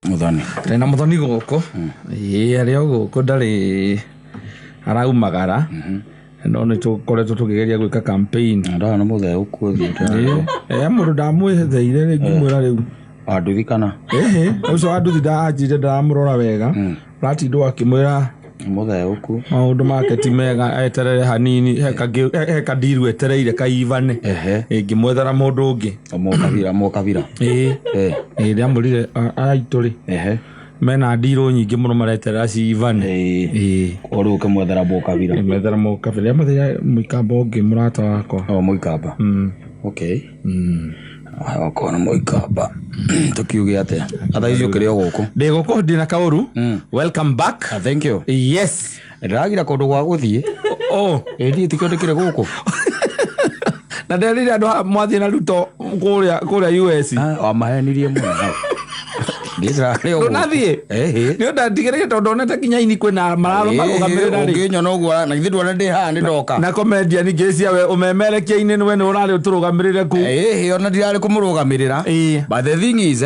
Muthoni. Ndĩna Muthoni gũkũ. Ĩĩ, arĩ o gũkũ, ndarĩ araumagara, no nĩ tũkoretwo tũkĩgeria gwĩka campaign. Ndona nĩ mũtheu kuothiĩte. Ĩĩ, mũndũ ndamwĩtheire rĩ, ngĩmwĩra rĩu. Wa nduthi kana? Ĩhĩ, ũcio wa nduthi ndanjire ndaramũrora wega, ũratindwo akĩmwĩra Nĩ mũtheũku. Maũndũ make ti mega, eterere hanini, he kandiru etereire kaivane. Ĩngĩmwethera mũndũ ũngĩ. Mũkabira, mũkabira. Ĩĩ. Ĩĩ, ndĩramwĩrire aitũ rĩ, mena ndirũ nyingĩ mũno mareterera civane. Ĩĩ. O rĩu ũkĩmwethera mũkabira. Ngĩmwethera mũkabira. Ndĩramwethera mũikamba ũngĩ, mũrata wakwa. O mũikamba. Okay. Haya, okorwo nĩ mũikamba tũkiuge atĩa? Atha icio ũkĩrĩ o gũkũ? Ndĩ gũkũ, ndĩ na kaũru. Welcome back. Ah, thank you. Yes. Ndĩragira kũndũ gwa gũthiĩ. Oh. Ĩ niĩ tikĩo ndĩkĩrĩ gũkũ. Na nderire andũ haha mwathiĩ na Ruto kũrĩa US. Ah, wamahenirie mũno hau. Niĩ ndĩrarĩ o gũkũ. Ndũnathiĩ? Ĩhĩ. Nĩ ũndũ ndigĩrĩire tondũ ndonete nginya ini kwĩna mararũgamĩrĩra rĩ. Ũngĩnyona ũguo na githĩ ndwona ndĩ haha nĩ ndoka. Na comedian ingĩ cia we ũmemerekia-inĩ nĩ we nĩ ũrarĩ ũtũrũgamĩrĩre kũ. Ĩhĩ, ona ndirarĩ kũmũrũgamĩrĩra. But the thing is,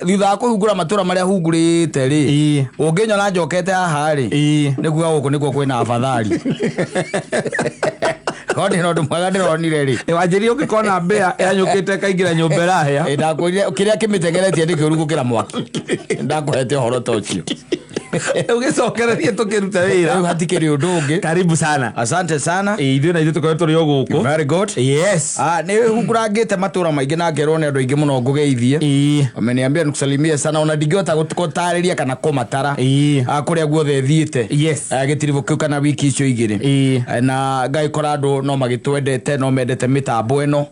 thutha wa kũhungura matũra marĩa hungurĩte rĩ, ũngĩnyona njokete haha rĩ, nĩ kuga gũkũ nĩkuo kwĩna abathari. Korwo ndĩna ũndũ mwega ndĩronire rĩ. Wanjĩrire ũngĩkona mbĩa yanyũkĩte ĩkaingĩra nyũmba ĩrahĩa. Ĩ, ndakwĩrire kĩrĩa kĩmĩtengeretie nĩ kĩũru gũkĩra mwaki. Ndakũhete ũhoro ta ũcio. Ũgĩcokererie tũkĩruta wĩra. Rĩu hatikĩrĩ ũndũ ũngĩ. Karibu sana. Asante sana. Ĩ, ithuĩ na ithuĩ tũkoretwo tũrĩ o gũkũ. Very good. Yes. Ah, nĩ hungurangĩte matũra maingĩ na ngerwo nĩ andũ aingĩ mũno ngũgeithie. Wameniambia nikusalimie sana, ona ndingĩhota gũtarĩria kana kũmatara. Ah, kũrĩa guothe thiĩte. Yes. Ah, gĩtiribũ kĩu kana wiki icio igĩrĩ. Ah, na ngagĩkora andũ no magĩtwendete, no mendete mĩtambo ĩno.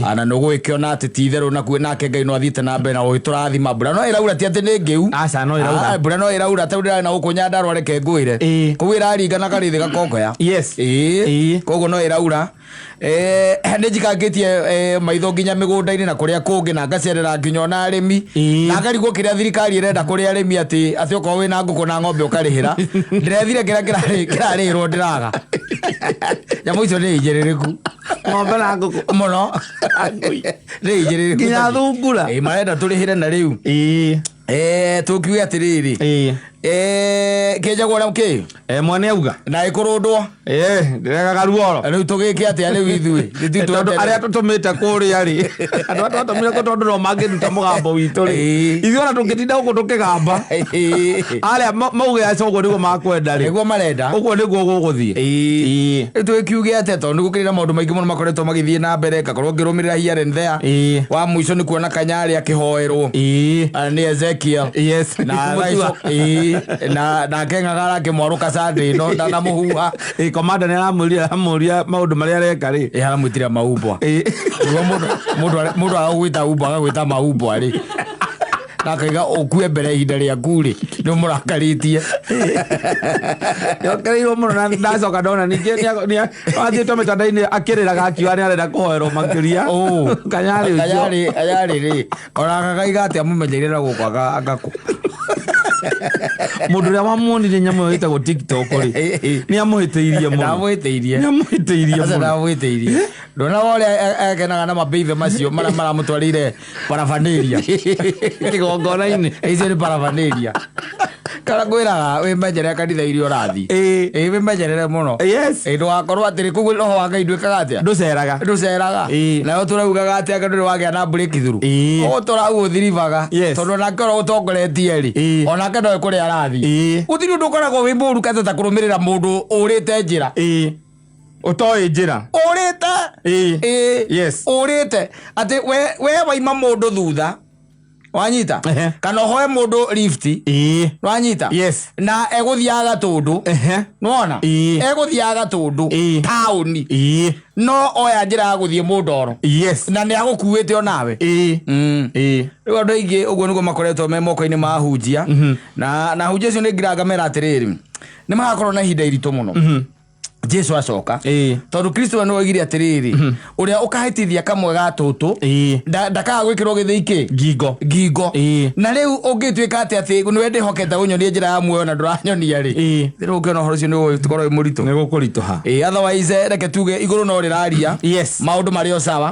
Ah, na nĩ ũgũgĩkĩona atĩ ti itherũ nakuo nake Ngai no athiĩte na mbere na gũgĩtũrathima. Mbura no ĩraura, ti atĩ nĩ ngĩu. Aca, no ĩraura. Ah, mbura no ĩraura, tarĩu ndĩrarĩ na gũkũ Nyandarũa, reke ngwĩre. Kũu ĩraringa na karĩthĩ gakongoya. Yes. Ĩĩ. Ĩĩ. Koguo no ĩraura. Nĩ njikangĩtie maitho nginya mĩgũnda-inĩ na kũrĩa kũngĩ, na ngacerera nginya ona arĩmi. Na ngarigwo kĩrĩa thirikari ĩrenda kũrĩ arĩmi, atĩ okorwo wĩna ngũkũ na ng'ombe ũkarĩhĩra. Ndĩrethire kĩrĩa kĩrarĩhĩrwo ndĩraga. Nyamũ icio nĩ inyĩrĩrĩku. Ng'ombe na ngũkũ. Mũno. Nĩ inyĩrĩrĩku. Nginya thungura. Ĩĩ, marenda tũrĩhĩre na rĩu. Tũkiuge atĩrĩrĩ. Kĩnjagwo ũrĩa kĩ? Mwene auga. Na ĩkũrũndwo. Ndĩregaga ruoro. Rĩu tũgĩke atĩa rĩu ithuĩ? Ithuĩ Tondũ arĩa tũtũmĩte kũrĩa rĩ, andũ arĩa twatũmire kũ, tondũ no mangĩruta mũgambo witũ rĩ, ithuĩ ona tũngĩtinda gũkũ tũkĩgamba, arĩa mauge aca ũguo nĩguo makwenda rĩ, nĩguo marenda, ũguo nĩguo gũgũthiĩ. Rĩu tũgĩkiuge atĩa, tondũ nĩ gũkĩrĩ na maũndũ maingĩ mũno makoretwo magĩthiĩ na mbere, ngakorwo ngĩrũmĩrĩra here and there. Wa mũico nĩ kuona Kanyarĩ akĩhoerwo. Ah, nĩ Ezekiel. Yes. Na Mũtua. Ĩĩ, na nake Ng'ang'a arakĩmwarũka Sunday ĩno ndanamũhuha. Ĩĩ, komanda nĩ aramwĩrire, aramũria maũndũ marĩa areka rĩ. Ĩĩ, aramwĩtire maumbwa. Nĩguo mũndũ agagwĩta umbwa, agagwĩta maumbwa rĩ, na akaiga ũkue mbere ihinda rĩaku rĩ, nĩ ũmũrakarĩtie. Nĩongereirwo mũno na ndacoka ndona ningĩ athiĩte mĩtandao-inĩ akĩrĩraga akiuga nĩ arenda kũhoerwo makĩria. Kanyarĩ ũcio. Kanyarĩ rĩ, ona akakaiga atĩ amũmenyeire na gũkũ agakũ. Mũndũ ũrĩa wamuonirie nyamũ ĩyo ĩtagwo TikTok rĩ, nĩ amũhĩtĩirie mũno. Ndamũhĩtĩirie. Nĩ amũhĩtĩirie Aca, mũno. ndamũhĩtĩirie. Ndona ũrĩa akenaga na mabĩithe macio marĩa maramũtwarĩire paraphernalia. Kĩgongona-inĩ. Icio nĩ paraphernalia. Kana ngwĩraga wĩmenyerere kanitha iria ũrathiĩ. Ĩĩ, wĩmenyerere mũno. Yes. Ĩĩ, ndũgakorwo atĩrĩ kũu roho wa Ngai ndwĩkaga atĩa? Ndũceraga. Ndũceraga. Nayo tũraugaga atĩ anga ndũrĩ wagĩa na breakthrough. Ũgũtũra ũthiribaga. Yes. Tondũ onake ũrĩa ũtongoretie rĩ, onake ndoĩ kũrĩa arathiĩ. Gũtirĩ ũndũ ũkoragwo wĩ mũũru kata ta kũrũmĩrĩra mũndũ ũrĩte njĩra. Ũtoĩ njĩra. Ũrĩte. Ĩĩ. Yes. Ũrĩte. Atĩ we waima mũndũ thutha. Wanyita? Kana ũhoe mũndũ lift. Wanyita? Yes. Na egũthiaga Gatũndũ. Nĩwona? Egũthiaga Gatũndũ. Taũni. No oya njĩra ya gũthiĩ Mũndoro. Yes. Na nĩ agũkuĩte onawe. Rĩu andũ aingĩ ũguo nĩguo makoretwo me moko-inĩ ma ahunjia. Na ahunjia acio nĩ ngiraga ngamera atĩrĩrĩ, nĩ magakorwo na ihinda iritũ mũno. Jesu acoka. Tondũ Kristo we nĩwe oigire atĩrĩrĩ, ũrĩa ũkahĩtithia kamwe ga tũtũ ndakaga gwĩkĩrwo gĩthĩi kĩ Ngingo. Ngingo. Na rĩu ũngĩtuĩka atĩ atĩ nĩwe ndĩhokete ũnyonie njĩra ya muoyo na ndũranyonia rĩ, rĩu ũngĩona ũhoro ũcio nĩ ũgũkorwo wĩ mũritũ. Nĩ gũkũritũha. Ĩĩ, otherwise reke tuge igũrũ no rĩraria. Maũndũ marĩ o sawa.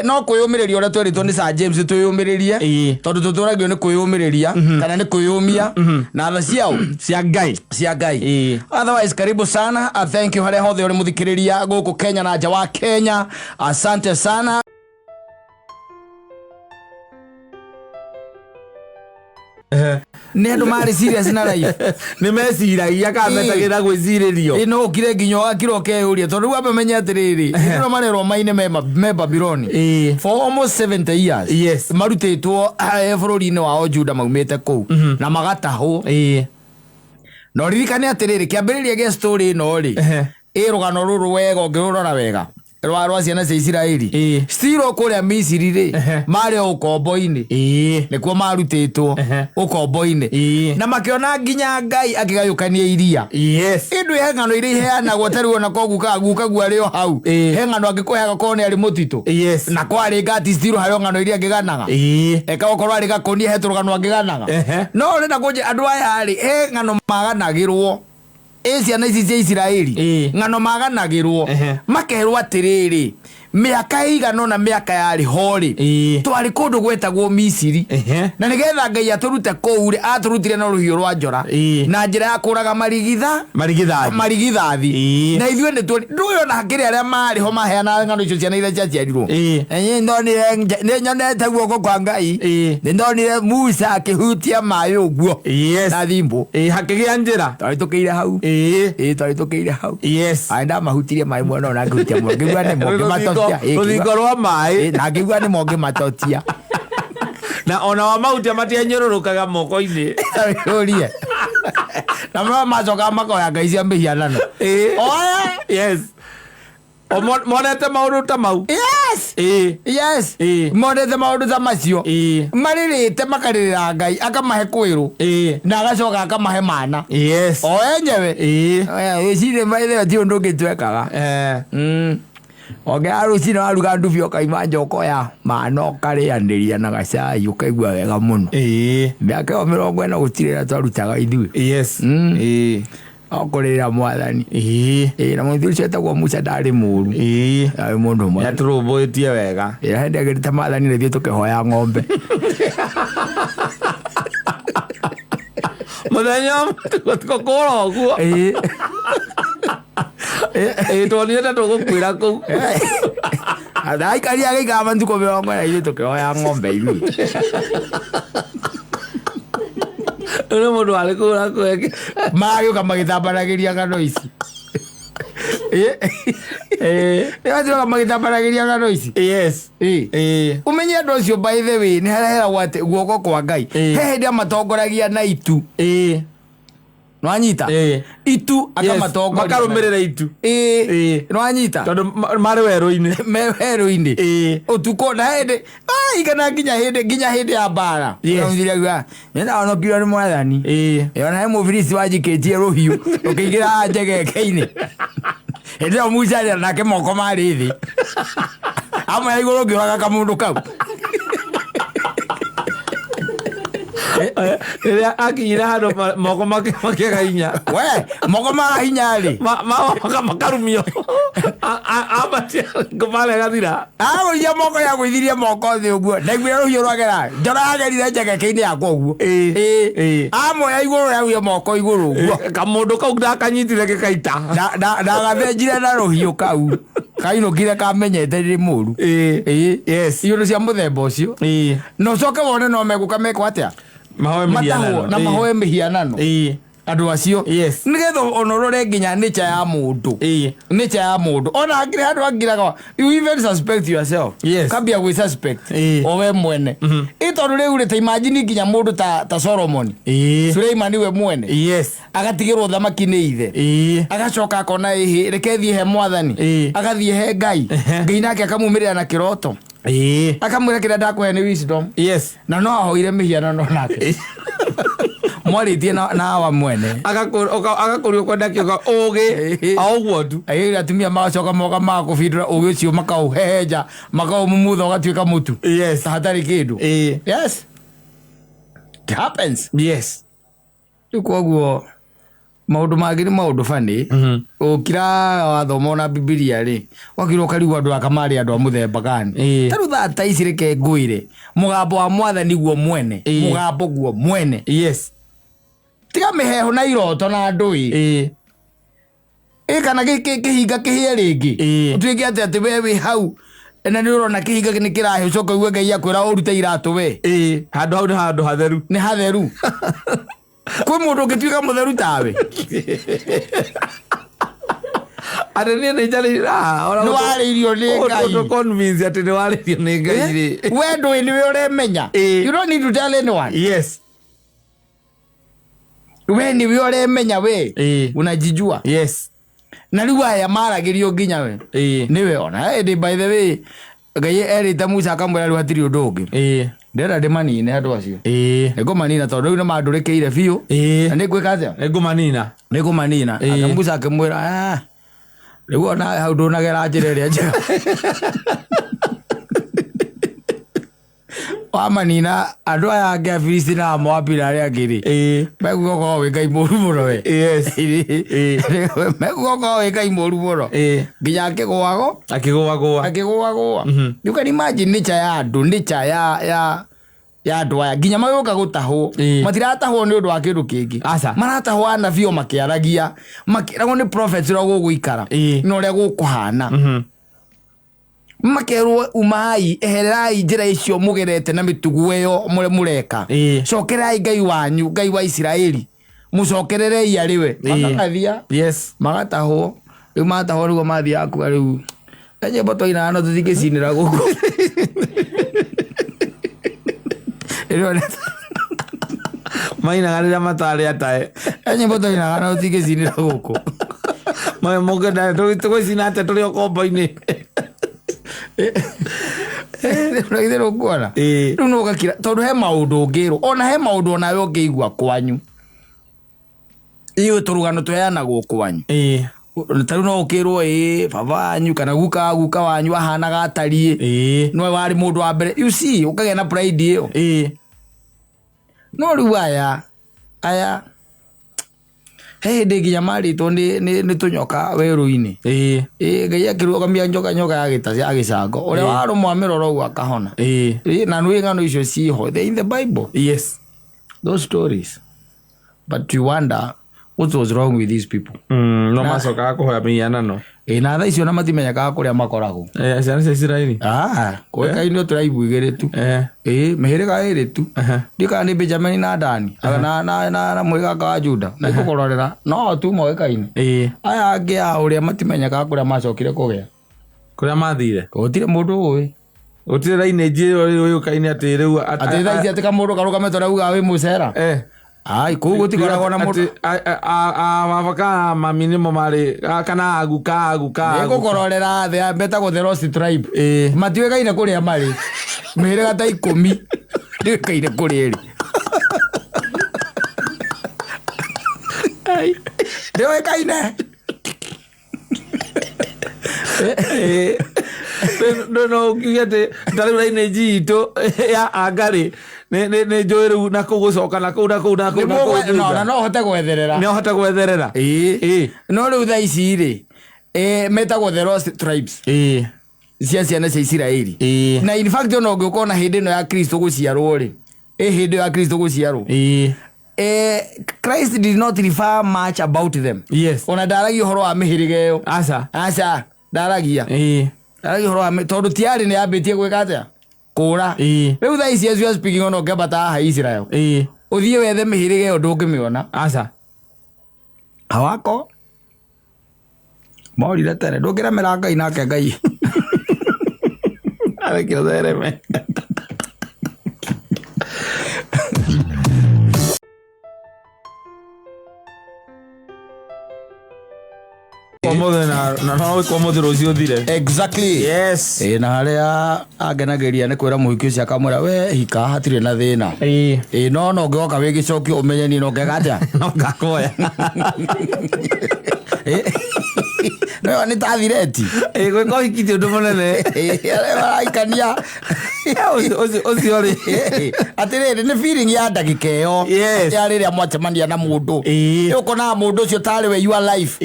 No kwĩyũmĩrĩria ũrĩa twerĩtwo nĩ Sir James twĩyũmĩrĩrie, tondũ tũtũragio nĩ kwĩyũmĩrĩria kana nĩ kwĩyũmia na tha ciao Cia Ngai. Cia Ngai. Otherwise karibu sana. Thank you harĩa hothe ũrĩ mũthikĩrĩria gũkũ Kenya na nja wa Kenya, asante sana. Nĩ andũ marĩ serious na life. Nĩ meciragia kana metagĩra gwĩcirĩrio. Ĩ, no ũkire nginya ũgakira ũkeyũria, tondũ rĩu ambe menye atĩrĩrĩ, hĩndĩ ĩno marerwo maine me Babyloni for almost 70 years, marutĩtwo bũrũri-inĩ wao Juda, maumĩte kũu na magatahwo. Na ũririkane atĩrĩrĩ, kĩambĩrĩria gĩa story ĩno rĩ, ĩ rũgano rũrũ wega ũngĩrũrora wega rwa ciana cia Isiraeli, still kũrĩa Misiri rĩ, marĩ o ũkombo-inĩ. Nĩkuo marutĩtwo ũkombo-inĩ na makĩona nginya Ngai akĩgayũkania iria. Ĩndũ he ng'ano iria iheanagwo ta rĩu ona ko guka gukaguo arĩ o hau, he ng'ano angĩkũheaga korwo nĩ arĩ mũtitũ na kwarĩ ngati, still harĩ o ng'ano iria angĩganaga. Eka okorwo arĩ gakũnia, he tũrũgano angĩganaga. No ũrenda kũnjĩ andũ aya rĩ, he ng'ano maganagĩrwo ĩ ciana ici cia Isiraeli, ng'ano maganagĩrwo, makerwo atĩrĩrĩ, mĩaka ĩigana ũna mĩaka yarĩ ho rĩ, twarĩ kũndũ gwetagwo Misiri, na nĩgetha Ngai atũrute kũu rĩ, atũrutire na rũhiũ rwa njora na njĩra ya kũraga marigitha Marigithathi. Marigithathi. Na ithuĩ nĩ tũri ndũĩ ona hakĩrĩ arĩa marĩ ho maheanaga ng'ano icio ciana iria ciaciarirwo. Nĩ ndonire nĩ nyonete guoko kwa Ngai. Nĩ ndonire Musa akĩhutia maĩ ũguo na thimbũ. Hakĩgĩa njĩra. Twarĩtũkĩire hau. Ĩĩ, twarĩtũkĩire hau. Aĩ ndamahutirie maĩ mwena ũyũ na ngĩhutia mwena ngĩigua nĩmo ngĩmatotia. Ĩĩ, Rũthingo rwa maĩ. Ĩĩ, na ngĩigua nĩmo ngĩmatotia. Na ona wamahutia matianyũrũrũkaga moko-inĩ. Ũrie na mo macokaga makoya ngai cia mĩhianano. Oya. Yes. O monete maũndũ ta mau. Yes. Monete maũndũ ta macio, marĩrĩte makarĩrĩra Ngai akamahe kwĩrũ na agacoka akamahe mana o enyewe. Wĩcirie maithe ti ũndũ ũngĩ twekaga. Ongera rũcinĩ waruga ndubi ũkaima nja ũkoya mana ũkarĩanĩria na gacai ũkaigua wega mũno. Mĩaka ĩyo 40 gũtirĩ ĩrĩa twarutaga ithuĩ. O kũrĩrĩra mwathani. Ĩĩ, na mũthuri ũcio etagwo Musa ndarĩ mũru. Arĩ mũndũ mwega. Nĩatũrũmbũĩtie wega. Ĩĩ, hĩndĩ agĩrĩte maathani nĩ ithuĩ tũkĩhoya ng'ombe. Mũthenya tũkũra ũguo. Ĩĩ, tuonire ta tũgũkuĩra kũu. Ndaikaria agĩikara matukũ 40 ithuĩ tũkĩhoya ng'ombe ithuĩ. Ũyũ nĩ mũndũ warĩ kũu akweke. Maragĩũka magĩtambanagĩria ng'ano ici. Nĩ magĩtambanagĩria ng'ano ici. Ũmenye andũ acio, by the way, nĩ harĩa atĩ guoko kwa Ngai, he hĩndĩ amatongoragia na itu. Nĩwanyita? Itu akamatongoria. Makarũmĩrĩra itu. Nĩwanyita? Tondũ marĩ werũ-inĩ. Me werũ-inĩ ũtukũ na hĩndĩ igana nginya hĩndĩ ya mbara. Mũthuri auga nĩndahonokirwo nĩ mwathani. Ona he mũbirici wanjikĩtie rũhiũ rũkĩingĩra njegeke-inĩ. Hĩndĩ ĩyo Musa arĩ nake moko marĩ thĩ amwe ya igũrũ ngĩũraga kamũndũ kau. Rĩrĩa akinyire handũ moko makĩaga hinya. We moko maga hinya rĩ. Makarumio ambatia ngũmara ĩgathira. Agũithia moko yagũithirie moko thĩ ũguo ndaiguire rũhiũ rwagera njora yagerire njegeke-inĩ yakwa ũguo. Amoya igũrũ yaguire moko igũrũ ũguo. Kamũndũ kau ndakanyitire gĩkaita. Ndagathĩnjire na rũhiũ kau kainũkire kamenyete ndĩ mũru. Iũndũ cia mũthemba ũcio na ũcoke wone no megũka mekwo atĩa. Mahoe matahwo mĩhianano. Na mahoe mĩhianano andũ acio, nĩgetha ona ũrore nginya nature ya mũndũ. Nature ya mũndũ ona hakĩrĩ handũ angiraga you even suspect yourself. Kambia gwĩ suspect o we mwene. Ĩ tondũ rĩu rĩ, ta imagine nginya mũndũ ta Solomon, Suleimani we mwene, agatigĩrwo thamaki nĩ ithe, agacoka akona ĩhĩ reke thiĩ he mwathani. Agathiĩ he Ngai. Ngai nake akamumĩrĩra na kĩroto, akamwĩra kĩrĩa ndakũhe nĩ wisdom. Na no ahoire mĩhianano nake. Mwarĩtie na awa mwene. Agakũrio kwenda kĩũga ũgĩ o ũguo tu. Aĩ atumia magacoka moka magakũbindũra ũgĩ ũcio makaũhehenja makaũmumutha ũgatuĩka mũtu. Yes. Ta hatarĩ kĩndũ. Ĩĩ. Yes. It happens. Yes. Rĩu koguo maũndũ mangĩ nĩ maũndũ bani ũkira wathoma ona Bibilia rĩ wakirwo ũkarigwo andũ aka marĩ andũ a mũthemba gani. Ĩĩ. Ta rĩu thaa ta ici reke ngwĩre mũgambo wa mwathani guo mwene. Ĩĩ. Mũgambo guo mwene. Yes. Tiga mĩheho na iroto na ndũĩ. Ĩĩ. Ĩ kana kĩhinga kĩhĩe rĩngĩ. Ĩĩ. Ũtuĩke atĩ atĩ we wĩ hau na nĩ ũrona kĩhinga nĩ kĩrahĩa ũcoke uge Ngai akwĩra ũrute iratũ we. Ĩĩ. Handũ hau nĩ handũ hatheru. Nĩ hatheru. Kwĩ mũndũ ũngĩtuĩka mũtheru tawe. Atĩ niĩ nĩ njarĩirio. Nĩ warĩirio nĩ Ngai. Ũtũ convince atĩ nĩ warĩirio nĩ Ngai rĩ. We ndũĩ nĩwe ũremenya. Ĩĩ. You don't need to tell anyone. Yes. We nĩwe ũremenya we. Ĩĩ. Unajijua. Yes. Na rĩu aya maragĩrio nginya we. Ĩĩ. Nĩwe ona ĩndĩ by the way Ngai erĩte Musa akamwĩra rĩu hatirĩ ũndũ ũngĩ. Ĩĩ. Ndĩrenda ndĩmanine andũ acio. Ĩĩ. Nĩngũmanina tondũ rĩu nĩmandũrĩkĩire biũ. Ĩĩ. Na nĩngwĩka atĩa? Nĩngũmanina. Nĩngũmanina. Ĩĩ. Ake Musa akĩmwĩra "Ah, rĩu ona hau ndũnagera njĩra ĩrĩa njega." Wamanina andũ aya angĩ Afilisti na Amoabi na arĩa angĩ rĩ. Ĩĩ. Mekuga ũkorwo wĩ Ngai mũru mũno we. Yes. Ĩĩ. Mekuga ũkorwo wĩ Ngai mũru mũno. Ĩĩ. Nginya akĩgũagwo. Akĩgũagũa. Akĩgũagũa. You can imagine nature ya andũ, nature ya ya andũ aya nginya magĩũka gũtahwo. Ĩĩ. Matiratahwo nĩ ũndũ wa kĩndũ kĩngĩ. Aca. Maratahwo anabii o makĩaragia, makĩragwo nĩ prophets ũrĩa gũgũikara Ĩĩ. na ũrĩa gũkũhana. Makerwo umai, ehererai njĩra icio mũgerete na mĩtugo ĩyo mũreka. Ĩĩ. Cokererai Ngai wanyu, Ngai wa Isiraeli. Mũcokererei arĩ we. Ĩĩ. Makagathia. Yes. Magatahwo. Rĩu matahwo nĩguo mathiaga kuga rĩu. He nyĩmbo twainaga no tũtingĩcinĩra gũkũ. Ĩrĩa Mainaga rĩrĩa matarĩ atae. He nyĩmbo twainaga no tũtingĩcinĩra gũkũ. Mũngĩenda tũgũcina atĩa tũrĩ o kombo-inĩ. Ũragithĩ rũkuona? Ĩĩ. Rĩu no ũgakira tondũ he maũndũ ũngĩrwo ona he maũndũ onawe ũngĩigua kwanyu. Iũĩ tũrũgano tũheanagwo kwanyu. Ĩĩ. Ta rĩu no ũkĩrwo ĩĩ baba wanyu kana guka guka wanyu ahanaga atariĩ. Ĩĩ. Nĩwe warĩ mũndũ wa mbere. You see, ũkagĩa na pride ĩyo. Ĩĩ. No rĩu aya he hĩndĩ nginya marĩtwo nĩ tũnyoka werũ-inĩ. Ĩĩ. Ĩĩ Ngai akĩrũgamia nyoka ya gĩta ya gĩcango. Ũrĩa warũmwo amĩrora ũguo akahona. Ĩĩ. Ĩĩ, na nĩ ng'ano icio ciho. They're in the Bible. Yes. Those stories. But you wonder what was wrong with these people. No macokaga kũhoya mĩhianano. Ĩĩ, na thaa icio na matimenyekaga kũrĩa makoragwo. Ciana cia Isiraeli. Kũĩkaine o tribe igĩrĩ tu. Ĩĩ, mĩhĩrĩga ĩrĩ tu. Ndiũĩ kana nĩ Benjamin na Dani, na mũhĩrĩga wa Juda. Na ikũkũrorera no tu moĩkaine. Ĩĩ. Aya angĩ a ũrĩa matimenyekaga kũrĩa macokire kũgĩa. Kũrĩa mathire. Gũtirĩ mũndũ ũĩ. Gũtirĩ lineage ĩyo yũkaine atĩ rĩu Atĩ thaa ici atĩ kamũndũ karũgamĩte ũrauga wĩ mũcera. Ai, kũu gũtikoragwo na mũndũ. Atĩ baba kana mami nĩmo marĩ kana aguka aguka. Nĩngũkũrorera thĩ metagwo the Lost Tribe. Ĩĩ. Matiũĩkaine kũrĩa marĩ. Mĩhĩrĩga ta 10 ndĩũĩkaine kũrĩa ĩrĩ. Ndĩũĩkaine. No ũkiuge atĩ ta rĩu lineage itũ ya Angarĩ nĩ njũĩ rĩu na kũu gũcoka na kũu na kũu na kũu na kũu Na thutha. no ũhote gwetherera. Nĩ ũhote gwetherera. Ĩĩ. Ĩĩ. No rĩu thaa ici rĩ, metagwo the Lost Tribes. Ĩĩ. Cia ciana cia Isiraeli. Ĩĩ. Na in fact ona ũngĩũka ona hĩndĩ ĩno ya Kristo gũciarwo rĩ, ĩ hĩndĩ ĩyo ya Kristo gũciarwo. Ĩĩ. Christ did not refer much about them. Yes. Ona ndaragia ũhoro wa mĩhĩrĩga ĩyo. Aca. Aca, ndaragia. Ĩĩ. Ndaragia ũhoro wa tondũ tiarĩ nĩ yambĩtie gwĩka atĩa? Kũra. Ĩĩ. Rĩu thaa ici as we are speaking ona ũngĩambata haha Israel. Ĩĩ. Ũthiĩ wethe mĩhĩrĩga ĩyo ndũngĩmĩona. Aca. Hawako. Morire tene ndũngĩremera Ngai nake Ngai. Areke ũthereme. Ũmũthĩ na no wĩke ũmũthĩ, rũciũ ũthire. Exactly. Yes. Ĩ, na harĩa angenagĩria nĩ kwĩra mũhiki ũcio, akamwĩra, "We hika, hatirĩ na thĩna." Ĩ, no ngĩgoka wĩ gĩcokio, ũmenye niĩ no ngeka atĩa. No ngakoya. No ĩyo nĩ ta thireti. Ĩ, gwĩka ũhiki ti ũndũ mũnene. Arĩa maraikania. Ũcio rĩ. Atĩrĩrĩ, nĩ feeling ya ndagĩka ĩyo ya rĩrĩa mwacemania na mũndũ. Ũkonaga mũndũ ũcio tarĩ we your life,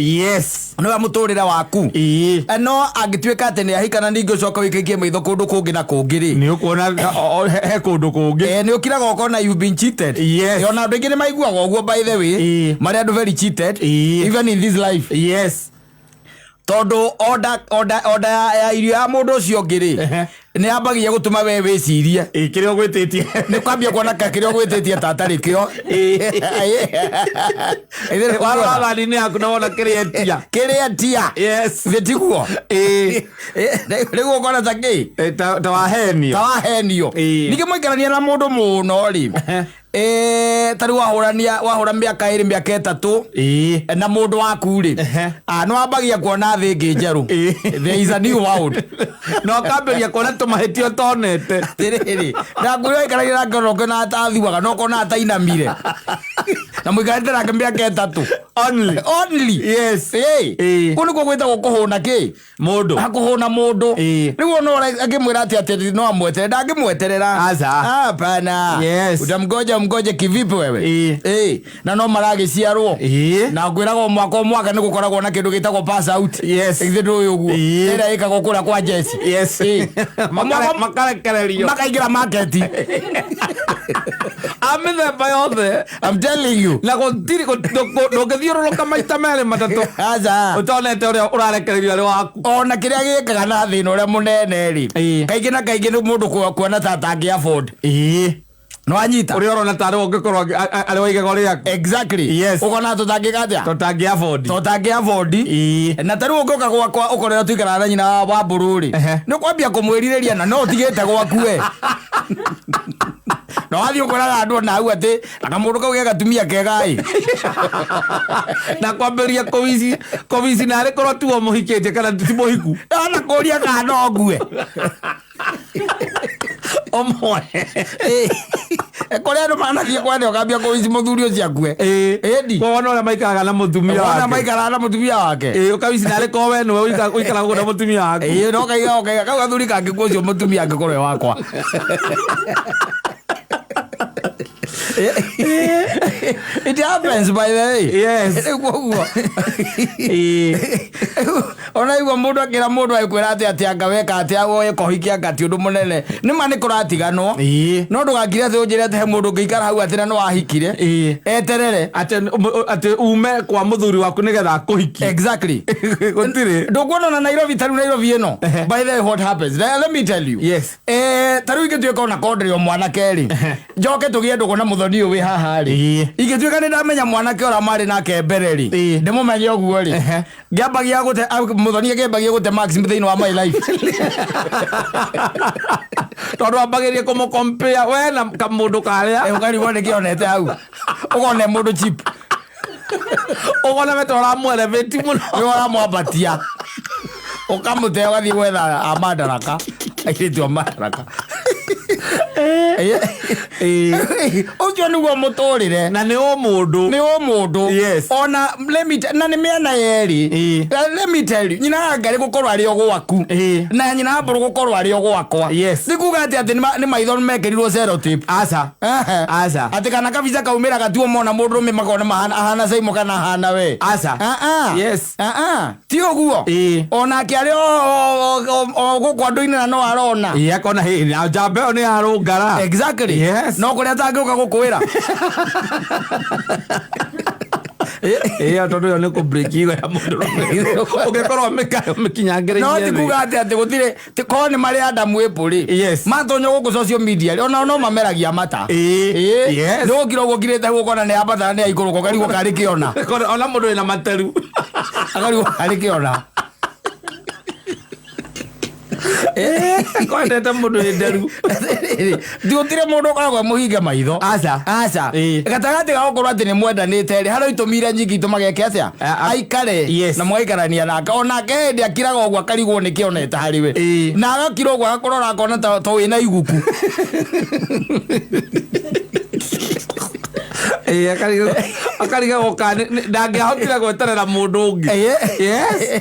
nĩwe mũtũrĩre waku. No angĩtuĩka atĩ nĩ ahikana, ningĩ ũcoka wĩkaikie maitho kũndũ kũngĩ na kũngĩ rĩ, Nĩ ũkuona he kũndũ kũngĩ. Nĩ ũkiraga ũkona you've been cheated. Ona andũ aingĩ nĩ maiguaga ũguo, by the way. Marĩa andũ very cheated even in this life, tondũ order ya irio ya mũndũ ũcio ũngĩ rĩ, nĩ yambagia gũtũma we wĩcirie. Ĩ, kĩrĩa ũgwĩtĩtie. Nĩ kwambia kuona ka kĩrĩa ũgwĩtĩtie tatarĩ kĩo. Warora thani-inĩ yaku na wona kĩrĩa etia. Kĩrĩa tia. Githĩ tiguo? Rĩu ũkona ta kĩ. Ta wahenio. Ta wahenio. Ningĩ mũikarania na mũndũ mũno rĩ, ta rĩu wahũrania, wahũra mĩaka 2, mĩaka 3 na mũndũ waku rĩ, nĩ wambagia kuona thĩ ĩngĩ njerũ. There is a new world. Na ũkambĩria kuona tũmahĩtia ũtonete. Atĩrĩrĩ, na ngũrĩ waikaragia nake ona ũkĩona atathuaga, no ũkona atainamire, na mũikarĩte nake mĩaka 3. Only. Only. Kũu nĩkuo gwĩtagwo kũhũna kĩ. Mũndũ. Hakũhũna mũndũ. Rĩu ona akĩmwĩra atĩ no amweterere, ndangĩmweterera. Aca. Hapana. Utamgoja mgoje kivipi wewe? Na no maragĩciarwo. Na ngwĩraga o mwaka o mwaka nĩ gũkoragwo na kĩndũ gĩtagwo pass out. Githĩ ndũĩ ũguo? Ĩrĩa ĩkagwo kũrĩa kwa Jesi. Makarekererio. Makaingĩra market. A mĩthemba yothe. I'm telling you. Na gũtirĩ ndũngĩthiũrũrũka maita merĩ matatũ Aca. ũtonete ũrĩa ũrarekererio arĩ waku. Ona kĩrĩa gĩkaga na thĩna ũrĩa mũnene rĩ, kaingĩ na kaingĩ nĩ mũndũ kuona ta atangĩ afford. Nĩ wanyita? Ũrĩa ũrona tarĩ we ũngĩkorwo arĩ wa igego rĩaku. Ũkona tũtangĩka atĩa? Tũtangĩ afford. Tũtangĩ afford. Na ta rĩu ũngĩũka gwakwa ũkorera tũikaraga na nyina wa mbũrũ rĩ, nĩ ũkwambia kũmwĩrirĩria na no ũtigĩte gwaku we, na wathiĩ ũkoraga andũ ona hau atĩ na kamũndũ kau ge gatumia kega ĩ. Na kwambĩrĩria kũwici kũwici, na arĩ korwo tiwe mũhikĩtie kana ti mũhiku. Ona kũria kana no ngue. Ũmwe. Kũrĩa andũ manathiĩ kwene, ũkambia kũwici mũthuri ũcio akue. Ĩndi. Wona ũrĩa maikaraga na mũtumia Wona wake. maikaraga na mũtumia wake. Ĩ, ũkawici na arĩ korwo we nĩwe ũikaraga ũguo na mũtumia waku. Ĩĩ, no kaiga kau gathuri kangĩkua, ũcio mũtumia angĩkorwo e wakwa. It happens, by the way. Rĩu koguo ona igua mũndũ akĩra mũndũ agĩkwĩra atĩ anga weka atĩa, woye kohikia anga ti ũndũ mũnene. Nĩ ma nĩ kũratiganwo, no ndũgakire atĩ ũnjĩre atĩ he mũndũ ũngĩikara hau atĩ na nĩ wahikire eterere. Atĩ ume kwa mũthuri waku nĩgetha akũhikie. Gũtirĩ. Ndũkuona ona Nairobi, ta rĩu Nairobi ĩno, by the way, what happens? Let me tell you. Ta rĩu ingĩtuĩka ona kondĩrĩ o mwanake rĩ, njoke tũgĩe ndũgũ na mũthoni ũyũ wĩ haha rĩ, ingĩtuĩka nĩ ndamenya mwanake ũrĩa marĩ nake mbere rĩ, ndĩmũmenye ũguo rĩ, ngĩambagia gũte mũthoni akĩambagia gũte max thĩinĩ wa my life. Tondũ ambagĩrie kũmũkompea we na kamũndũ karĩa. Ũkarigwo nĩ kĩonete hau, ũkona mũndũ cheap. Ũkona we ta ũramũelevate mũno. Nĩ ũramwambatia, ũkamũte, ũgathiĩ gwetha a madaraka, airĩtu a madaraka. Ũcio nĩguo mũtũrĩre. Na nĩ ũmũndũ. Nĩ ũmũndũ. Ona let me na nĩ mĩena yerĩ. Let me tell you, nyina wa Ngarĩ gũkorwo arĩ o gwaku na nyina wa Mbũrũ gũkorwo arĩ o gwakwa, nĩ kuga atĩ nĩ maitho mekĩrirwo sellotape. Aca. Aca. Atĩ kana kabica kaumĩra gatuo mona mũndũrũme makona ahana Saimo kana ahana we. Aca. Ah, ah. Ah, ah. Ti ũguo. Onake arĩ o gũkũ andũ-inĩ na no arona. Ĩĩ, akona hĩ na njamba ĩyo nĩ yarũngara. No kũrĩa atangĩũka gũkwĩra. Ĩyo tondũ ĩyo nĩ kũ-break ego ya mũndũ ũngĩkorwo mĩkinyangĩrĩirie No ti thĩ. kuga atĩ gũtirĩ korwo nĩ marĩ Adamu Apple rĩ, matonya gũkũ social media rĩ, onao no mameragia mata. Nĩ gũkira ũguo ngirĩte hau, ũkona nĩ ambata na nĩ aikũrũka, ũkarigwo karĩ kĩona. Ona mũndũ wĩna materu. Akarigwo karĩ kĩona. Kwendete mũndũ wĩ nderu. Gũtirĩ mũndũ ũkoragwo mũhinge maitho. Aca. Aca. Ĩĩ. Gatagatĩ ga gũkorwo atĩ nĩ mwendanĩte rĩ, harĩ itũmi iria nyingĩ itũmaga eke atĩa? Aikare. Yes. Na mũgaikarania nake. Onake hĩndĩ akiraga ũguo akarigwo nĩkĩ onete harĩ we. Ĩĩ. Na agakira ũguo agakũrora akona ta wĩna iguku. Ĩĩ, akarigagwo kana ndangĩahotire gweterera mũndũ ũngĩ. Yes.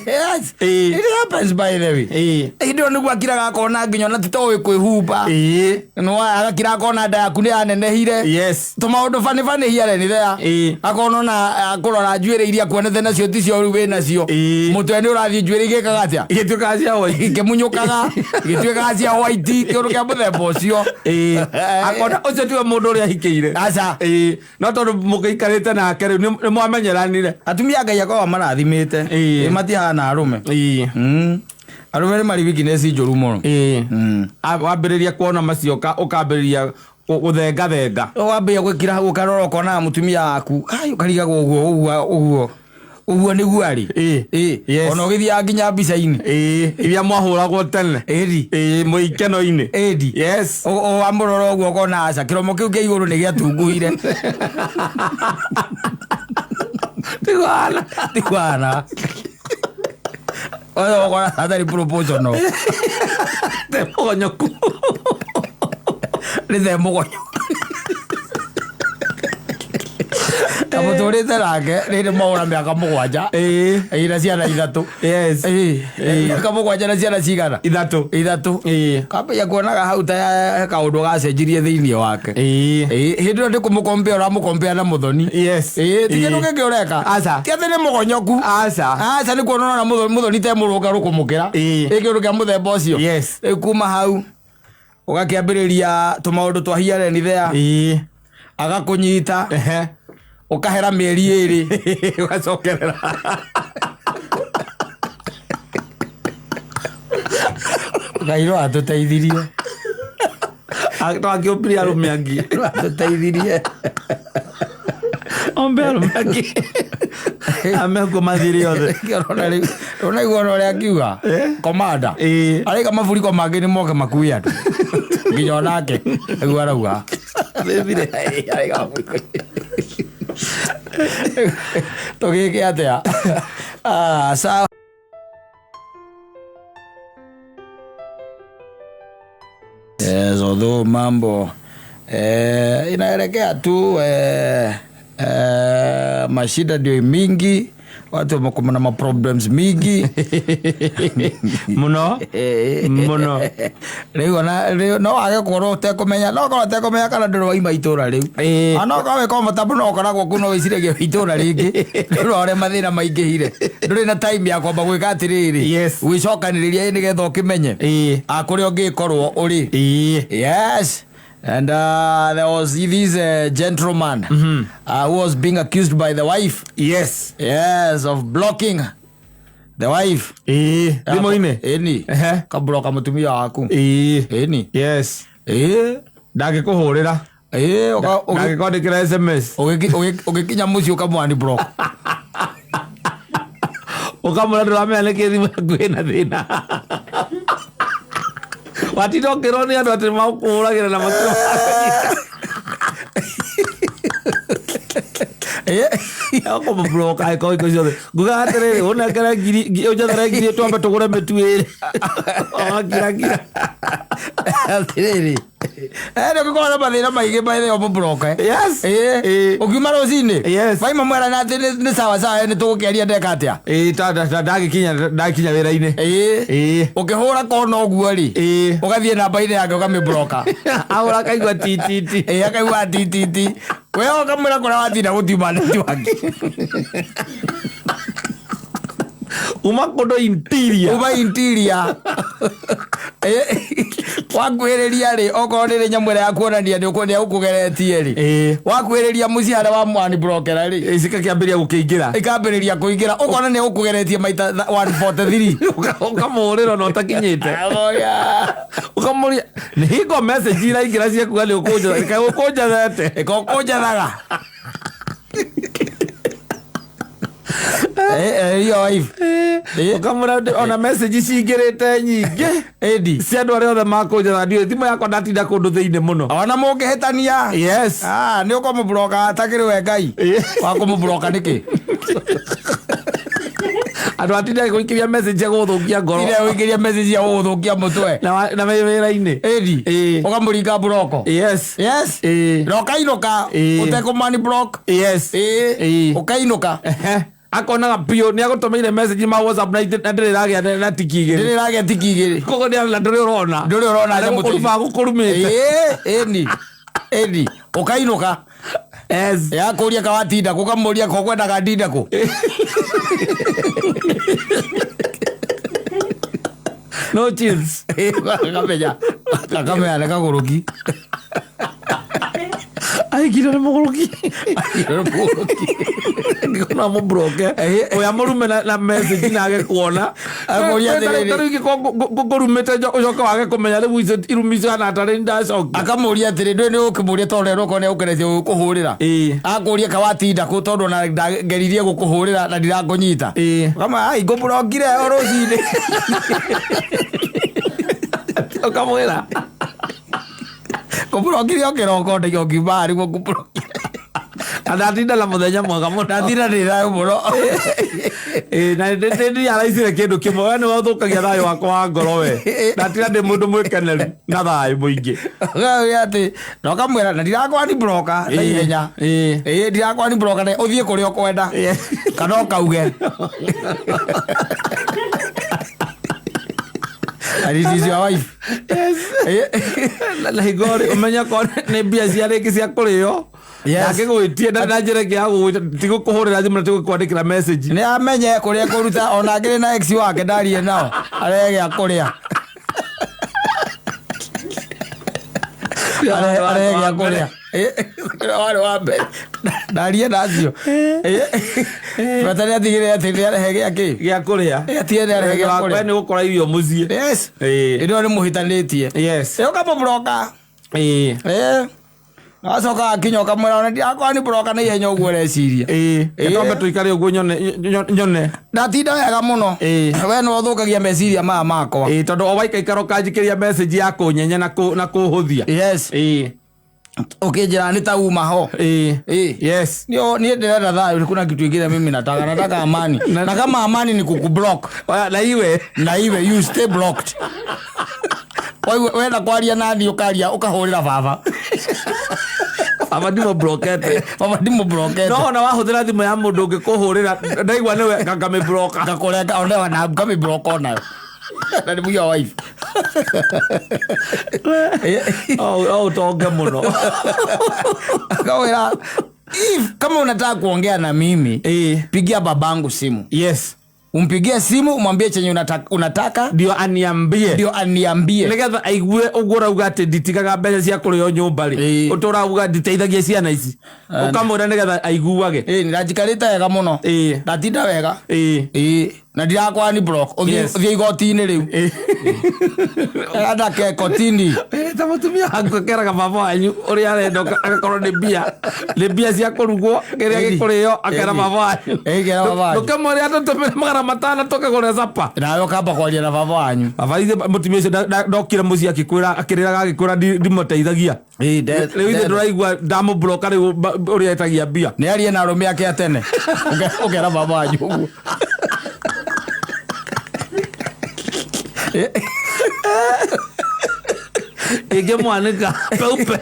Yes. Ĩĩ. It happens, by the way. Ĩĩ. Hĩndĩ ĩyo nĩguo akiraga akona nginya ona ti toĩ kwĩhumba. Ĩĩ. No agakira akona nda yaku nĩ yanenehire. Yes. Tũmaũndũ bani bani here nĩ there. Ĩĩ. Akona ona akũrora njuĩrĩ iria kuonete nacio ticio rĩu wĩ nacio. Ĩĩ. Mũtwe nĩ ũrathiĩ njuĩrĩ igĩkaga atĩa? Igĩtuĩkaga cia white. Ikĩmunyũkaga, igĩtuĩkaga cia white, kĩũndũ kĩa mũthemba ũcio. Ĩĩ. Akona ũcio tiwe mũndũ ũrĩa ahikĩire. Aca. Ĩĩ. No tondũ mũgĩikarĩte nake rĩu nĩ mwamenyeranire. Atumia Ngai akoragwo marathimĩte. Ĩĩ. Ĩ, matihana arũme. Ĩĩ. Arũme nĩ marĩ weakness njũru mũno. Ĩĩ. Wambĩrĩria kuona macio ũkambĩrĩria gũthengathenga. Wambia gwĩkira hau ũkarora ũkonaga mũtumia waku ai ũkarigagwo ũguo ũguo ũguo ũguo nĩguo arĩ. Ĩĩ. Ĩĩ. Yes. Ona ũgĩthiaga nginya mbica-inĩ. Ĩĩ. Iria mwahũragwo tene. Ĩri. Ĩĩ, mũikeno-inĩ. Ĩndi. Yes. Wamũrora ũguo ũkona aca kĩromo kĩu kĩa igũrũ nĩ gĩatunguhire. Tigwana. Tikwana. Ũyũ ũkona hatarĩ proportional. Te mũgonyoku. Nĩ the mũgonyo. Kamũtũrĩte nake rĩrĩ mwaũra mĩaka 7. Ĩĩ. Ĩĩ, na ciana 3. Yes. Ĩĩ. Mĩaka 7 na ciana cigana? 3. 3. Ĩĩ. Kambia kuonaga hau ta he kaũndũ gacenjirie thĩinĩ wake. Ĩĩ. Ĩĩ, hĩndĩ ĩyo ndĩ kũmũkompea ũramũkompea na mũthoni. Yes. Ĩĩ, ti kĩndũ Ĩĩ. kĩngĩ ũreka. Aca. Ti atĩ nĩ mũgonyoku. Aca. Aca nĩ kuona ũrona mũthoni te mũrũngarũ kũmũkĩra. Ĩĩ. Ĩ kĩndũ kĩa mũthemba ũcio. Yes. Rĩu kuma hau ũgakĩambĩrĩria tũmaũndũ twa here and there. Ĩĩ. Agakũnyita. Ehe. Ũkahera mĩeri 2. Ũgacokerera. Ngai no atũteithirie. Twakĩũmbire arũme angĩ. No atũteithirie. Ombe arũme angĩ. Amekuo mathirĩ othe. Ũrona rĩu, ũraigua ona ũrĩa akiuga? Komanda. Ĩĩ. Araiga maburiko mangĩ nĩ moke makue andũ. Nginya onake. Nĩguo arauga. Araiga maburiko. Tũgĩke atĩa? Ah, sawa. Yes, although mambo inaelekea tu mashida ndio mingi, watu wamekuwa na maproblems mingi. Mũno. Mũno. Rĩu ona rĩu no wage gũkorwo ũtekũmenya, no ũkorwo ũtekũmenya kana ndũrĩ waima itũra rĩu. Ĩĩ. Ona okorwo wĩ comfortable no ũkoragwo kuu no wĩciragia wĩ itũra rĩngĩ. Ndũrĩ ũrĩa mathĩna maingĩhire. Ndũrĩ na time ya kwamba gwĩka atĩrĩrĩ. Yes. Gwĩcokanĩrĩria ĩ nĩgetha ũkĩmenye. Ĩĩ. Ah, kũrĩa ũngĩkorwo ũrĩ. Ĩĩ. Yes. And there was this gentleman who was being accused by the wife. Yes. Yes, of blocking the wife. Ĩĩ. Thimũ-inĩ. Ĩni. Ehe. Kabloka mũtumia waku. Ĩĩ. Ĩni. Yes. Ĩĩ. Ndangĩkũhũrĩra. Ĩĩ, Ndangĩkwandĩkĩra SMS. ũgĩkinya mũciĩ ũkamwani block. Ũkamwĩra ndũramenya nĩkĩ thimũ yaku ĩna thĩna. Watinda ũkĩrwo nĩ andũ atĩ makũhũragĩra na matirĩ marakũnyita. Ũkũmũblock angĩkorwo hingo ciothe. Ngugaga atĩrĩrĩ, ũnengere ngiri, ũnjethere ngiri twambe tũgũre mĩtu ĩrĩ. Ũgakirakira. Atĩrĩrĩ. Nĩ ũngĩkorwo na mathĩna maingĩ by the way ũmũblock. Yes. Ĩĩ. Ĩĩ. Ũkiuma rũcinĩ. Yes. Waima mwerana atĩ nĩ sawa sawa nĩ tũgũkĩaria ndeka atĩa. Ĩĩ, ndakinya wĩra-inĩ. Ĩĩ. Ĩĩ. Ũkĩhũra kona ũguo rĩ. Ĩĩ. Ũgathiĩ namba-inĩ yake ũkamĩbloka. Ahũra akaigua ti ti ti. Ĩĩ, akaigua ti ti ti. We ũkamwĩra kũrĩa watinda gũtiuma network. Uma kũndũ interior. Uma interior. Wakuhĩrĩria rĩ, okorwo nĩ rĩ nyamũ ĩrĩa ya kuonania nĩ ũkũgeretie rĩ. Ĩĩ. Wakuhĩrĩria mũciĩ harĩa wamwanimbrokera rĩ. Ĩĩ, cikakĩambĩrĩria gũkĩingĩra. Ikambĩrĩria kũingĩra, ũkona nĩ ũkũgeretie maita 143. Ũkamũhũrĩra ona ũtakinyĩte. Oya. Ũkamũria, nĩ hingo message iraingĩra cia kuga nĩ ũkũnjetha, kaĩ ũkũnjethete? Ĩka ũkũnjethaga. Your wife. Ũkamwĩra ona message cingĩrĩte nyingĩ Ĩndi. cia andũ arĩa othe makũnjetha, ndiũĩ thimũ yakwa ndatinda kũndũ thĩinĩ mũno. Ona mũngĩhĩtania. Yes. Ah, nĩ ũkũmũbloka atakĩrĩ we Ngai. Wa kũmũbloka nĩkĩ? Andũ atinda gũikĩria message cia gũgũthũkia ngoro. Ire ũikĩria message ya gũgũthũkia mũtwe. Na wĩ wĩra-inĩ. Ĩndi. Ũkamũringa block. Yes. Yes. Na ũkainũka ũtekũmani block. Yes. Ũkainũka. Ehe. Akonaga biũ nĩ agũtũmĩire message ma WhatsApp na ndĩrĩ ĩragĩa na tiki igĩrĩ. Ndĩrĩ ĩragĩa tiki igĩrĩ. Koguo nĩ na ndũrĩ ũrona. Ndũrĩ ũrona Arĩa nyamũ ta gũkũruma agũkũrumĩte. Ĩni. Ĩni. Ũkainũka. Yes. Yakũria kawatinda kũ ũkamũria ko kwendaga ndinde kũ. No chills. Akamenya. Akamenya nĩ kagũrũki. Aikire nĩ mũgũrũki. Mũgũrũki. Ngĩkona mũbroke. Oya mũrume na message na age kuona. Akũria atĩrĩrĩ. Tarĩu ingĩkorwo ngũrumĩte ũcoke wage kũmenya rĩu icio irumi icio hana tarĩ ndacokia. Akamũria atĩrĩ, ndũĩ nĩ ũkĩmũria tondũ rero okorwo nĩ agũkenetie gũkũhũrĩra. Akũria kawatinda kũ tondũ ona ndangeririe gũkũhũrĩra na ndirakũnyita. Ũkamwĩra, ai ngũblockire o rũcinĩ. Ũkamwĩra. Ngũblockire o kĩroko ndaiga ũkiuma haha nĩguo ngũblockire. Na ndatinda na mũthenya mwega mũno. Ndatinda ndĩ thayũ mũno. Na ndĩaraicire kĩndũ kĩmwe, we nĩwe ũthũkagia thayũ wakwa wa ngoro we. Ndatinda ndĩ mũndũ mwĩkeneru na thayũ mũingĩ. Ũkamwĩra atĩ, na ũkamwĩra na ndirakwani bloka na ihenya. Ndirakwani bloka na ũthiĩ kũrĩa ũkwenda. Kana ũkauge. And it is your wife. Yes. Na hingo rĩ ũmenye okorwo nĩ mbia cia rĩngĩ cia kũrĩo. Yes. Ndangĩgwĩtie na njĩra ĩngĩ ya gũgwĩta, ti gũkũhũrĩra thimũ na ti gũkwandĩkĩra message. Nĩ amenye kũrĩa kũruta ona angĩrĩ na ex wake ndarie nao arehe gĩa kũrĩa. Arehe gĩa kũrĩa. Kũrĩa warĩ wa mbere. Ndarie na acio. Bata nĩ atigĩrĩre atĩ nĩ arehe gĩa kĩ? Gĩa kũrĩa. Atigĩrĩre nĩ arehe gĩa We kũrĩa. nĩ gũkora irio mũciĩ. Yes. Hĩndĩ ĩyo nĩ mũhĩtanĩtie. Ũkamũbloka. Wacoka akinya ũkamwĩra ona ndirakorwo nĩ bloka na ihenya ũguo ũreciria. Twambe tũikare ũguo nyone. Ndatinda wega mũno. We nĩwe ũthũkagia meciria maya makwa. Tondũ o waikaikara ũkanjikĩria message ya kũnyenya na kũhũthia. Yes. Ũkĩnjĩra nĩ ta uma ho. Yes. Niĩ ndĩrenda thayũ, kuna kitu ingine mimi nataka. Nataka amani. Na kama amani ni kukublock. Na iwe. Na iwe you stay blocked. Wenda kwaria nani ũkaria ũkahũrĩra baba. Baba ndimũblokete. Baba ndimũblokete. No ona wahũthĩra thimũ ya mũndũ ũngĩ kũhũrĩra ndaigua nĩwe ngamĩbloka. Ngakũrenga onewa na ngamĩbloka onayo. Na nĩ your wife. O ũtonge mũno. Akawĩra, if kama unataka kuongea na mimi, pigia babangu simu. Yes. Umpigie simu umwambie chenye unataka ndio aniambie. Ndio aniambie. Nigetha aigue ũguo ũrauga atĩ nditigaga mbeca cia kũrĩo nyũmba rĩ. Ũtũrauga nditeithagia ciana ici. Ũkamwĩra nĩgetha aiguage. Ndajikarĩte wega mũno. Ndatinda wega. Na ndirakwani block. Ũthiĩ igoti-inĩ rĩu. Andake kotini. Ta mũtumia waku akeraga baba wanyu ũrĩa arenda agakorwo nĩ mbia. Nĩ mbia cia kũrugwo, kĩrĩa gĩkũrĩo, akera baba wanyu. Kera baba wanyu. Ndũkĩmwĩre atũtũmĩre 500 tũkĩgũre capa. Nawe ũkamba kwaria na baba wanyu. Baba ithe mũtumia ũcio ndokire mũciĩ akĩkwĩra, akĩrĩraga agĩkwĩra ndimũteithagia. Rĩu ithe ndũraigua ndamũbloka rĩu ũrĩa etagia mbia. Nĩ arie na arũme ake a tene. Ũkera baba wanyu ũguo. Ingĩmwanĩka peupe.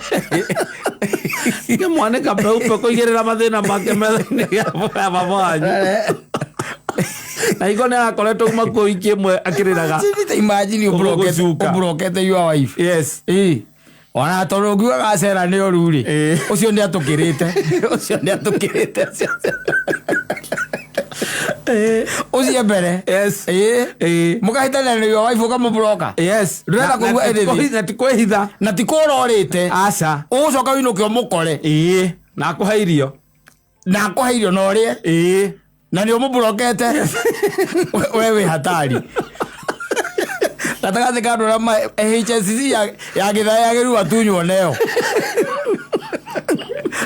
Ingĩmwanĩka peupe kũigĩrĩra mathĩna make metha-inĩ ya baba wanyu. Na hingo nĩ arakoretwo uma kuo wiki ĩmwe akĩrĩraga. Imagine ũblokete your wife. Yes. Ona tondũ ũngiuga gacera nĩ ũru rĩ, ũcio nĩ atũkĩrĩte. Ũcio nĩ atũkĩrĩte. Ũcio mbere. Yes. Mũkahĩtania na your wife ũkamũbloka. Yes. Ndũrenda kũigua anything. Na ti kwĩhitha. Na ti kũrorĩte. Aca. Ũgũcoka wĩinũke ũmũkore. Na akũhe irio. Na akũhe irio na ũrĩe. Na nĩ ũmũblokete. We wĩ hatari. Gatagatĩ ka andũ arĩa HSC ya gĩthaa yagĩrĩirwo atunywo neo.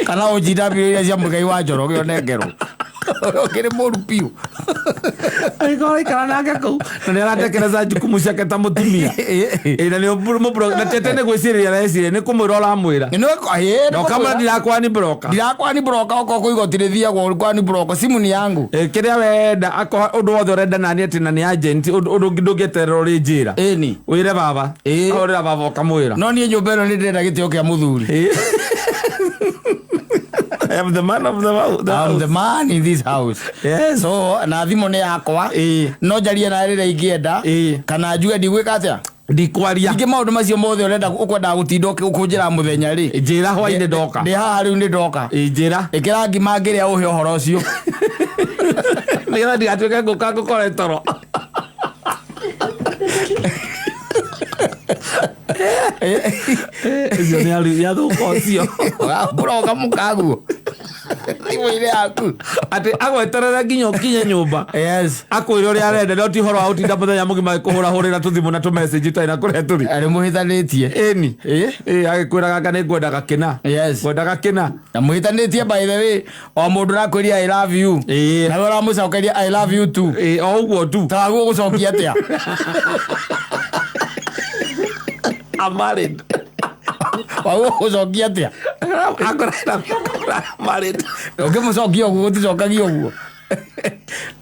Kana OGW iria cia Mũigai wa Njoroge ũnengerwo. Ũkĩrĩ mũru biũ. Angĩkorwo ũraikara nake kũu na nĩ aratekeleza jukumu ciake ta mũtumia. Ĩ, na nĩ ũmũ- na tete nĩ gwĩcirĩria areciria nĩ kũmwĩra ũramwĩra. Nĩ Na ũkamwĩra ndirakwani broka. Ndirakwani broka okorwo kwĩ igoti rĩthiagwo kwani broka simu ni yangu. Ĩ, kĩrĩa wenda akorwo ũndũ wothe ũrenda nani atĩ na nĩ agent ũndũ ũndũ ũngĩ ndũngĩeterera ũrĩ njĩra. Ĩni. Wĩre baba. Ĩ. Ahũrĩra baba ũkamwĩra. No niĩ nyũmba ĩno nĩ ndĩrenda gĩtĩo kĩa mũthuri. Ĩ. I am the man of the house. The I'm house. the man in this house. Yes. So na thimũ nĩ yakwa. Ĩ. No njarie nawe rĩrĩa ingĩenda. Ĩ. Kana njuge ndigwĩka atĩa. Ndikwaria. Ningĩ maũndũ macio mothe ũrenda ũkwendaga gũtinda ũkũnjĩra mũthenya rĩ. Njĩra hwainĩ ndoka. Ndĩ haha rĩu nĩ ndoka. Ĩ, njĩra. Ĩkĩra ngima ngĩrĩa ũhe ũhoro ũcio. Nĩgetha ndigatuĩke ngũka ngũkore toro. Ũcio nĩ athũka ũcio. Ũroka mũkaguo. Thimũ-inĩ yaku. Atĩ agweterere nginya ũkinye nyũmba. Yes. Akwĩre ũrĩa arenda no ti ũhoro wa gũtinda mũthenya mũgima agĩkũhũrahũrĩra tũthimũ na tũmessage tũtarĩ na kũrĩa tũrĩ. Arĩ mũhĩtanĩtie. Ĩni. Ĩ. Ĩ, agĩkwĩraga anga nĩ ngwendaga kĩna. Yes. Ngwendaga kĩna. Na mũhĩtanĩtie by the way o mũndũ ũrakwĩria I love you. Ĩ. Nawe ũramũcokeria I love you too. Ĩ, o ũguo tu. Taguo gũcokia atĩa? I'm married. Waguo gũcokia atĩa? Akora married. Ũngĩmũcokia ũguo gũticokagia ũguo.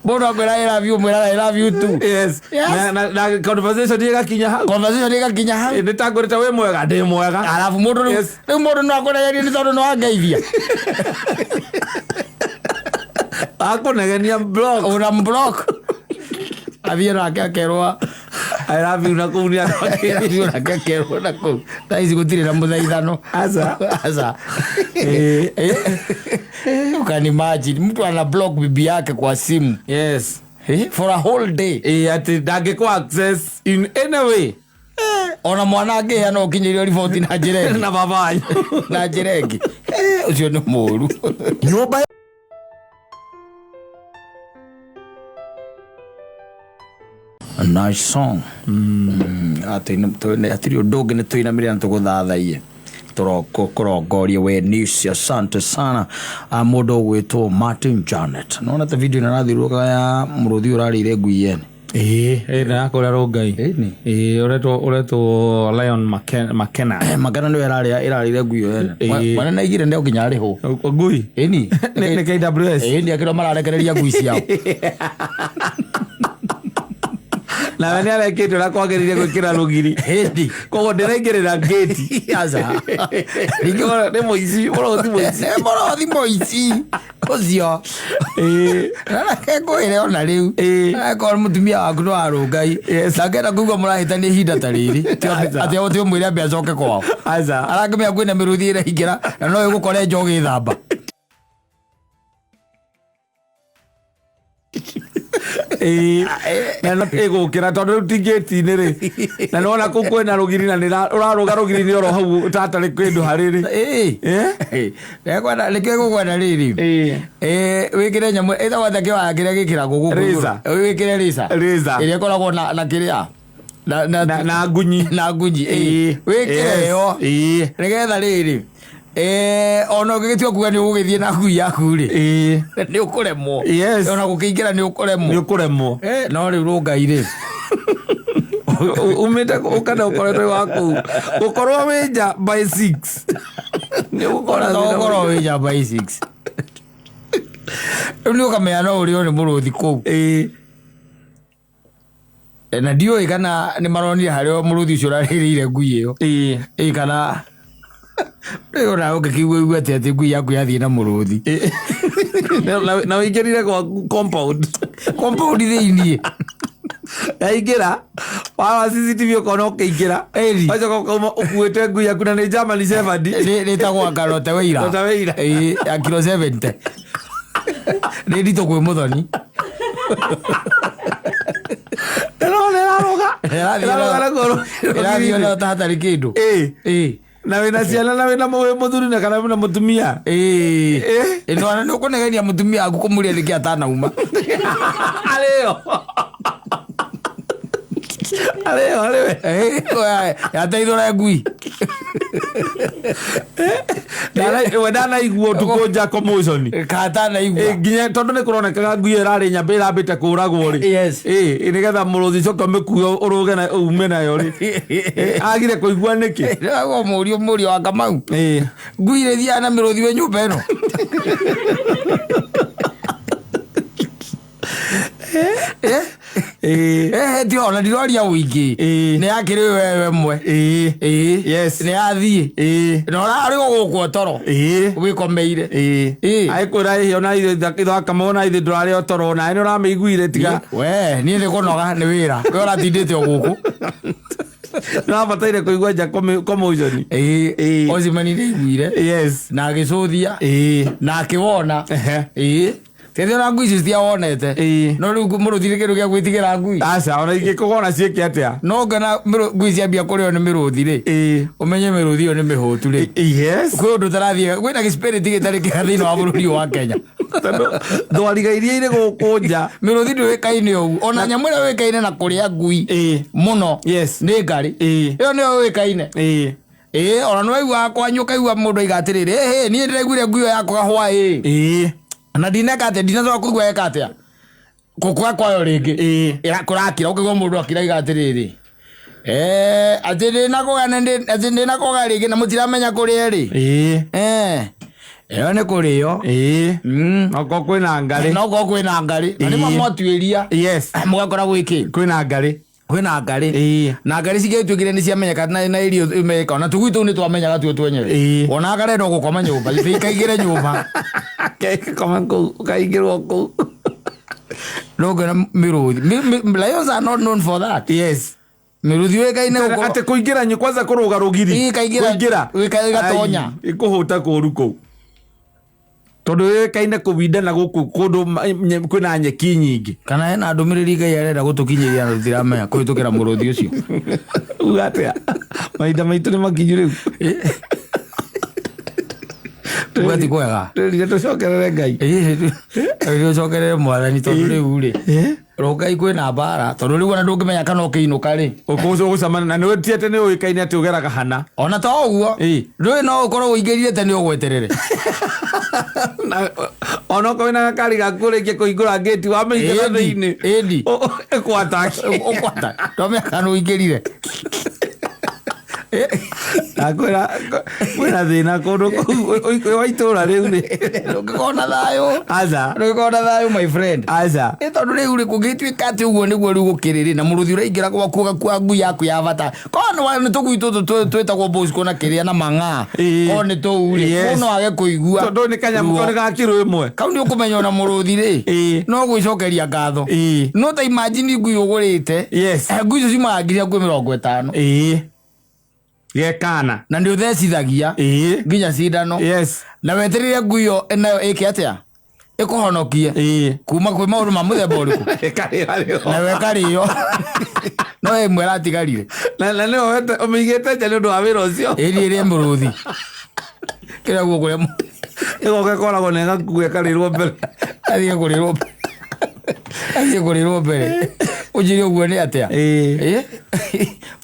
Mũndũ akwĩra I love you ũmwĩraga I love you too. Yes. Yes. Na conversation ĩgakinya hau. Conversation ĩgakinya hau. Ĩ, nĩ ta ngwĩrĩte wĩ mwega ndĩ mwega. Arabu mũndũ rĩu Yes. rĩu mũndũ no akũnegerie nĩ tondũ no angeithia. Akũnegenia block. Una block. Athiĩ nake akerwo I love you na kũu nĩ I love you nake akerwo na kũu. Thaa ici gũtirĩ na mũthaithano. Aca. Aca. Ĩ. You can imagine mtu ana block bibi yake kwa simu Yes. eh, for a whole day. Ĩ, atĩ ndangĩkũ access in any way. Ona mwana angĩhĩa no ũkinyĩrio riboti na njĩra ĩngĩ. Na baba wanyu. Na njĩra ĩngĩ. Eh, ũcio nĩ mũru. Nyũmba A nice song. Hatirĩ ũndũ ũngĩ nĩ tũinamĩrĩra na tũgũthathaiye kũrongoria we Nisi, asante sana. Ah, mũndũ ũgwĩtwo Martin Janet nona ta video ĩno ĩrathiũrũrũkaga ya mũrũthi ũrarĩire ngui yene. Ĩ, ĩ, na kũrĩa Rongai. Ĩni. Ĩ, ũretwo Lion McKenna. Makena nĩwe ĩrarĩire ngui ĩyo yene. Ĩ. Mwana nĩaigire nĩ nginya arĩhwo. Ngui. Ĩni. Nĩ KWS. Ĩni akĩrwo mararekereria ngui ciao. Nawe nĩ arekĩte ũrĩa kwagĩrĩire gwĩkĩra rũgiri. Ĩni. Koguo ndĩraingĩrĩra ngĩti. Aca. Ningĩ nĩ mũici, mũrũthi mũici. Nĩ mũrũthi mũici ũcio. Ĩ. Reke ngwĩre ona rĩu. Ĩ. Akorwo mũtumia waku nĩ warũngai. Yes. Ndangĩenda kũigua mũrahĩtania ihinda ta rĩrĩ. Aca. Atĩ atĩ ũmwĩre ambe acoke kwao. Aca. Arakĩmenya kwĩna mĩrũthi ĩraingĩra na no ĩgũkore nja ũgĩthamba. Ĩ. Na no ĩgũkĩra tondũ rĩu ti ngĩti-inĩ rĩ. Na nĩwona kũu kwĩna rũgiri na ũrarũga rũgiri-inĩ oro hau tatarĩ kĩndũ harĩ rĩ. Ĩ. Ĩ? Nĩkwenda nĩkĩo gũkwenda rĩrĩ. Ĩ. Ĩ, wĩkĩre nyamũ ĩtagwo atĩa kĩwaya kĩrĩa gĩkĩragwo gũkũ igũrũ? Razor. Wĩkĩre razor. Razor. Ĩrĩa ĩkoragwo na kĩrĩa na Na ngunyi. na ngunyi. Ĩ. Ĩ. Wĩkĩre Yes. ĩyo. Ĩ. Nĩgetha rĩrĩ ona ũngĩgĩtua kuga nĩ ũgũgĩthiĩ na ngui yaku rĩ Ĩ. nĩ ũkũremwo. Yes. Ona gũkĩingĩra nĩ ũkũremwo. Nĩ ũkũremwo. No rĩu rũngai rĩ Umĩte kana ũkoretwo wĩ wa kũu. Gũkorwo wĩ nja by 6. Nĩ ũgũkora to thĩna gũkorwo wĩ nja by 6. Rĩu nĩ ũkamenya no ũrĩo nĩ mũrũthi kũu. Ĩ. Na ndiũĩ kana nĩ maronire harĩa mũrũthi ũcio ũrarĩrĩire ngui ĩyo. Ĩ. Ĩ kana rĩu ona ũngĩkĩigua igua atĩ atĩ ngui yaku yathiĩ na mũrũthi. Ĩ. Na ũingĩrire gwaku compound. Compound thĩiniĩ. Yaingĩra warora CCTV ũkona ũkĩingĩra. Ĩni. Wacoka ũkauma ũkuĩte ngui yaku na nĩ German Shepherd. Rĩtagwo anga Rottweiler. Rottweiler. Ĩ, ya kilo 70. Nĩ nditũ kwĩ mũthoni. Ndĩrona ĩrarũga. Ĩrarũga na kũu Ĩrathiĩ ona ta hatarĩ kĩndũ. Ĩ. Ĩ. Na wĩna ciana na wĩna wĩ mũthuri na kana wĩna mũtumia. Ĩ. Ĩ. Ĩ, no nĩ ũkũnegenia mũtumia waku kũmũria nĩkĩ atanauma. Arĩo. Arĩo arĩwe. Ĩ, yateithũra ngui. We ndanaigua ũtukũ nja commotion. Katanaigua. Nginya tondũ nĩ kũronekaga ngui ĩyo ĩrarĩ nyambe ĩrambĩte kũragwo rĩ. Yes. Nĩgetha mũrũthi coke ũmĩkue ũrũge na ume nayo rĩ. Agire kũigua nĩkĩ? Mũriũ mũriũ wa Kamau, ngui ĩrĩthiaga na mĩrũthi wĩ nyũmba ĩno. Ti ona ndiroria ũingĩ. Nĩ yakĩrĩ wewe mwe. Yes. Nĩ yathiĩ. Na ũrarĩ o gũkũ toro. Wĩkomeire. Agĩkwĩra ĩhĩ ona ithe ona ithe ndũrarĩ o toro nawe nĩ ũramĩiguire tiga. We niĩ nĩ kũnoga nĩ wĩra we ũratindĩte o gũkũ. Nĩwabataire kũigua nja commotion. Ocimani nĩ aiguire. Na agĩcũthia. Na akĩwona. Tethi ona ngui icio citiawonete. No rĩu mũrũthi nĩ kĩndũ gĩa gwĩtigĩra ngui. Aca ona ingĩkũgona ciĩke atĩa? No ngona ngui ciambia kũrĩo nĩ mĩrũthi rĩ, ũmenye mĩrũthi ĩyo nĩ mĩhũtu rĩ. Kwĩ ũndũ ũtarathiĩ, kwĩna gĩspirit gĩtarĩ kĩega thĩinĩ wa bũrũri ũyũ wa Kenya. Tondũ thwariga iria irĩ gũkũ nja. Mĩrũthi ndũĩkaine ũguo. Ona nyamũ ĩrĩa yũĩkaine na kũrĩa ngui mũno nĩ ngarĩ. Ĩyo nĩyo yũĩkaine. Ona nĩ waiguaga kwanyu ũkaigua mũndũ aiga atĩrĩrĩ, ĩhĩ niĩ ndĩraiguire ngui ĩyo yakũga hwaĩ. Na ndineka atĩa, ndinacoka kũigua eka atĩa gũkũga kwayo rĩngĩ. Kũrakira ũkaigua mũndũ akiraiga atĩrĩrĩ, atĩ ndĩnakũga atĩ ndĩnakũga rĩngĩ na mũtiramenya kũrĩa ĩrĩ. Ĩyo nĩ kũrĩo. Okorwo kwĩna ngarĩ. No korwo kwĩna ngarĩ na nĩmwe mwatuĩria. Mũgakora gwĩkĩ? Kwĩna ngarĩ. Kwĩna ngarĩ. Na ngarĩ cingĩtuĩkire nĩ ciamenyeka na irio imenyeka, ona tũgui tũu nĩ twamenyaga tuo twenyewe. Ona karenda gũkoma nyũmba ikaingĩre nyũmba. Koma kũu ũkaingĩrwo kũu. No ngona mĩrũthi. Lions are not known for that. Mĩrũthi yũĩkaine gũkorwo atĩ kũingĩra kwanza kũrũga rũgiri. Ĩkaingĩra- Kũingĩra. ĩgatonya. Ai, ĩkũhũta kũru kũu tondũ yũĩkaine kũwinda na gũkũ kũndũ kwĩna nyeki nyingĩ. Kana hena ndũmĩrĩri Ngai arenda gũtũkinyĩria na tũtiramenya kũhĩtũkĩra mũrũthi ũcio. Uga atĩa? Mahinda maitũ nĩ makinyu rĩu. Uga ti kwega. Twĩrire tũcokerere Ngai. Tũcokerere mwathani tondũ rĩu rĩ rũngai kwĩna mbara tondũ rĩu ona ndũngĩmenya kana ũkĩinũka rĩ. Ũgũcemania na nĩ ti atĩ nĩ ũĩkaine atĩ ũgeraga hana. Ona to ũguo ndũĩ no ũkorwo ũingĩrire tene ũgweterere. Onokorwo wĩna gakari gaku ũrĩkie kũhingũra ngĩti wamĩingĩra thĩinĩ. Ĩndi. Ĩkwataki. Ũkwata. Ndwamenya kana ũingĩrire. Ndakwĩra kwĩna thĩna kũndũ kũu wa itũra rĩu rĩ. Ndũngĩkorwo na thayũ. Aca. Ndũngĩkorwo na thayũ my friend. Aca. Tondũ rĩu rĩ kũngĩtuĩka atĩ ũguo nĩguo rĩu gũkĩrĩ rĩ na mũrũthi ũraingĩra gwaku ũgakua ngui yaku ya bata. Korwo nĩ tũgui tũtũ twĩtagwo Bosco na kĩrĩa na mang'aa. Korwo nĩ tũu rĩ mũndũ no age kũigua. Tondũ nĩ kanyamũ kau nĩ ga kiro ĩmwe. Kau nĩ ũkũmenya ona mũrũthi rĩ no gwĩcokeria ngatho. No ta imagine ngui ũgũrĩte. Ngui icio ciumaga ngiri hakuhĩ 50. Gekana. Na nĩ ũthecithagia. Nginya cindano. Na wetereire ngui ĩyo nayo ĩke atĩa? Ĩkũhonokie. Kuma kwĩ maũndũ ma mũthemba ũrĩkũ? Ĩkarĩo. Nayo ĩkarĩo. No ĩmwe ĩratigarire. Na nĩwe ũmĩigĩte nja nĩ ũndũ wa wĩra ũcio. Ĩri ĩrĩe mũrũthi. Kĩrĩa guo kũrĩa Ĩgoka ĩkoragwo na ĩgakua ĩkarĩrwo mbere. Athiĩ kũrĩrwo mbere. Athiĩ kũrĩrwo mbere. Ũnjĩre ũguo nĩ atĩa?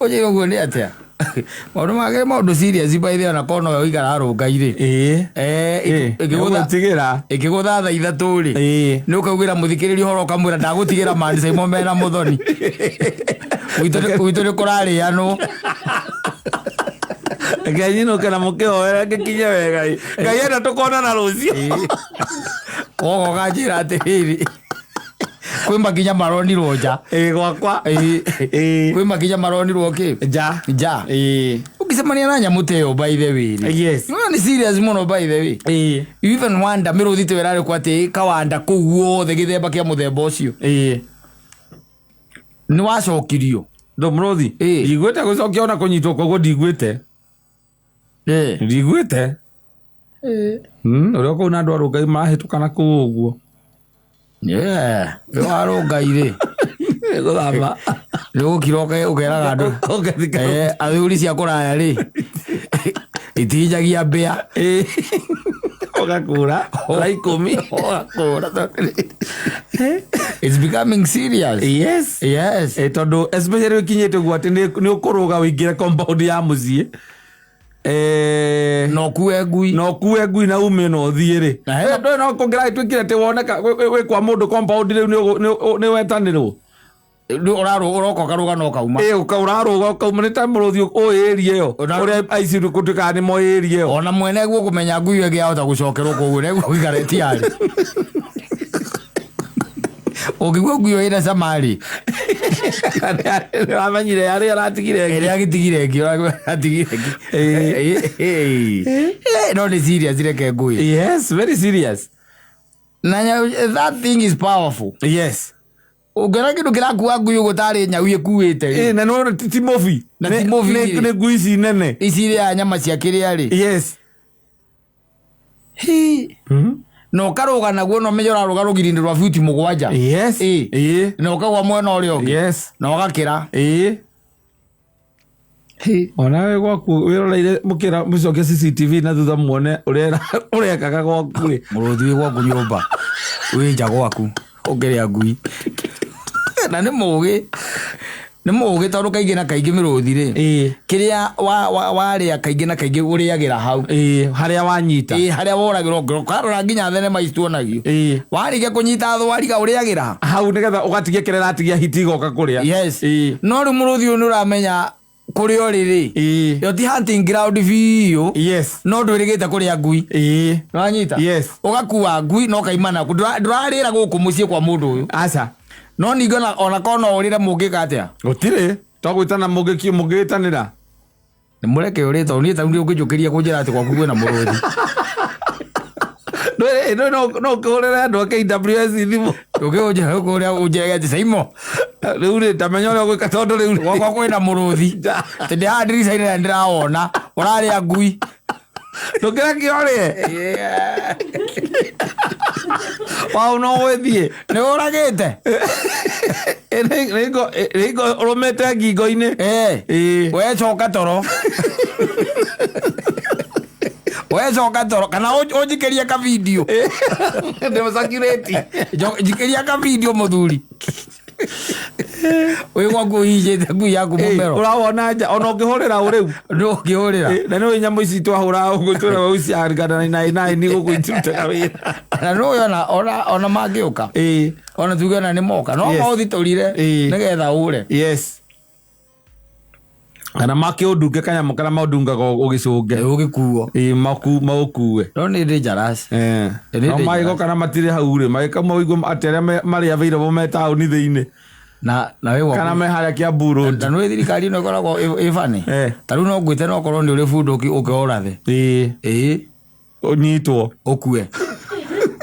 Ũnjĩre ũguo nĩ atĩa? Maũndũ mangĩ maũndũ serious by the way, ona korwo nowe ũikaraga rũngai rĩ. Nĩũgwĩtigĩra. Ĩkĩgũtha thaa ithatũ rĩ. Nĩ ũkaugĩra mũthikĩrĩria ũhoro ũkamwĩra ndagũtigĩra Mani Simon mena mũthoni. Gwitũ nĩ kũrarĩanwo. Reke nyinũke na mũkĩhoere ngĩkinye wega ĩ. Ngai enda tũkonana rũciũ. Woka ũkanjĩra atĩrĩrĩ, kwĩ makinya maronirwo nja. Gwakwa. Kwĩ makinya maronirwo kĩ? Nja. Nja. Ũngĩcemania na nyamũ ta ĩyo by the way rĩ. No nĩ serious mũno by the way. You even wonder mĩrũthi ta ĩyo ĩrarĩ kwa atĩ ĩkawanda kũu guothe gĩthemba kĩa mũthemba ũcio. Nĩ wacokirio. Ndũ mũrũthi? Ndiguĩte gũcokia ona kũnyitwo koguo ndiguĩte. Ndiguĩte. Ũrĩa kũu na andũ a Rũngai marahĩtũka na kũu ũguo. Nĩ wa Rũngai rĩ. Gũthama. Nĩ ũgũkira ũkeraga andũ. Ũgathika. Athuri cia kũraya rĩ. Itihinjagia mbĩa. Ũgakũra. Ra ikũmi. Ũgakũra. It's becoming serious. Yes. Yes. Tondũ especially ũkinyĩte ũguo atĩ nĩ ũkũrũga ũingĩre compound ya mũciĩ. Eh, Na ũkue ngui. Na ũkue ngui na ume na ũthiĩ rĩ. Na hena- Ndũĩ no kũngĩragĩtuĩkire atĩ woneka wĩ kwa mũndũ compound rĩu nĩ wetanĩrwo. Ũroka ũkarũga na ũkauma. Ĩ, ũrarũga ũkauma nĩ ta mũrũthi ũĩ area ĩyo. Ũrĩa aici gũtuĩkaga nĩ moĩ area ĩyo. Ona mwene guo kũmenya ngui ĩyo ĩngĩ yahota gũcokerwo koguo neguo gũikara ĩtiarĩ ũngĩigua ngui ĩyo ĩna cama rĩ. Wamenyire arĩa aratigire ĩngĩ. Ĩrĩa agĩtigire ĩngĩ, atigire ĩngĩ. Eh, no nĩ serious, reke ngui. Yes, very serious. Na that thing is powerful. Ũngĩona kĩndũ kĩrakua ngui ũguo tarĩ nyau ĩkuĩte rĩ. Na no ti movie. Na ti movie rĩ. Nĩ ngui ici nene. Ici irĩaga nyama cia kĩrĩa rĩ. Hi. Na ũkarũga naguo na ũmenye ũrarũga rũgiri-inĩ rwa buti 7. Na ũkagwa mwena ũrĩa ũngĩ. Na ũgakĩra. Onawe gwaku wĩroreire mũkĩra mũcoke CCTV na thutha muone ũrĩa ũrekaga gwaku rĩ. Mũrũthi wĩ gwaku nyũmba wĩ nja gwaku ũkĩrĩa ngui. Na nĩ mũgĩ, nĩ mũgĩ tondũ kaingĩ na kaingĩ mĩrũthi rĩ, kĩrĩa warĩa kaingĩ na kaingĩ ũrĩagĩra hau. Ĩĩ, harĩa wanyita. Ĩĩ, harĩa woragĩrwo ũkarora nginya thenema ici tuonagio. Warĩkia kũnyita thwariga ũrĩagĩra hau nĩgetha ũgatigia kĩrĩa ĩratigia hiti igoka kũrĩa. No rĩu mũrũthi ũyũ nĩ ũramenya kũrĩa ũrĩ rĩ, ĩyo ti hunting ground biũ. No ndwĩrĩgĩte kũrĩa ngui. Nĩwanyita? Ũgakua ngui na ũkaima naku. Ndũrarĩra gũkũ mũciĩ kwa mũndũ ũyũ. Aca. No ningĩ ona korwo no ũrĩre mũngĩka atĩa? Gũtirĩ. To gwĩtana mũngĩgĩtanĩra. Nĩ mũreke ũrĩe tondũ niĩ ta rĩu ũngĩnjũkĩria kũnjĩra atĩ gwaku kwĩna mũrũthi. Ndũĩ no ũkĩhũrĩre andũ a KWS thimũ. Ũkĩũnjĩra ũkũrĩa ũnjĩre atĩ Saimo. Rĩu rĩ, tamenya ũrĩa ũgwĩka tondũ rĩu rĩ. Gwakwa kwĩna mũrũthi. Atĩ ndĩ haha ndirica-inĩ na nĩndĩrawona. Ũrarĩa ngui. Ndũkĩreke ũrĩe. Wau no ũgĩthiĩ. Nĩ ũragĩte? Nĩ ngo ũrũmĩte ngingo-inĩ. We coka toro. We coka toro kana ũnjikĩrie ka video. Ndĩmũcakirĩti. Njikĩria ka video mũthuri. Wĩ gwaku ũhicĩte ngui yaku mũmero. Ũrawona nja ona ũngĩhũrĩra ũ rĩu. Ndũ ũngĩhũrĩra. Na nĩ ũĩ nyamũ ici twahũraga ũguo twĩragwo gũciarigana na nine gũkũ itirutaga wĩra. Na nĩ ũĩ ona mangĩũka. Ona tuge ona nĩ moka. No maũthitũrire nĩgetha ũre. Kana makĩũndunge kanyamũ karĩa maũndungaga ũgĩcũnge. Ũgĩkuo. Maũkue. No nĩ dangerous. Nĩ No dangerous. magĩgoka na matirĩ hau rĩ, magĩkama ũigue atĩ arĩa marĩ available me taũni thĩinĩ. Na wĩ gwaku. Kana me harĩa Kiambu Road. Na nĩ thirikari ĩno ĩkoragwo ĩ funny. Ta rĩu no ngwĩte no korwo nĩ ũrĩ bunduki ũke ũrathe. Ũnyitwo. Ũkue.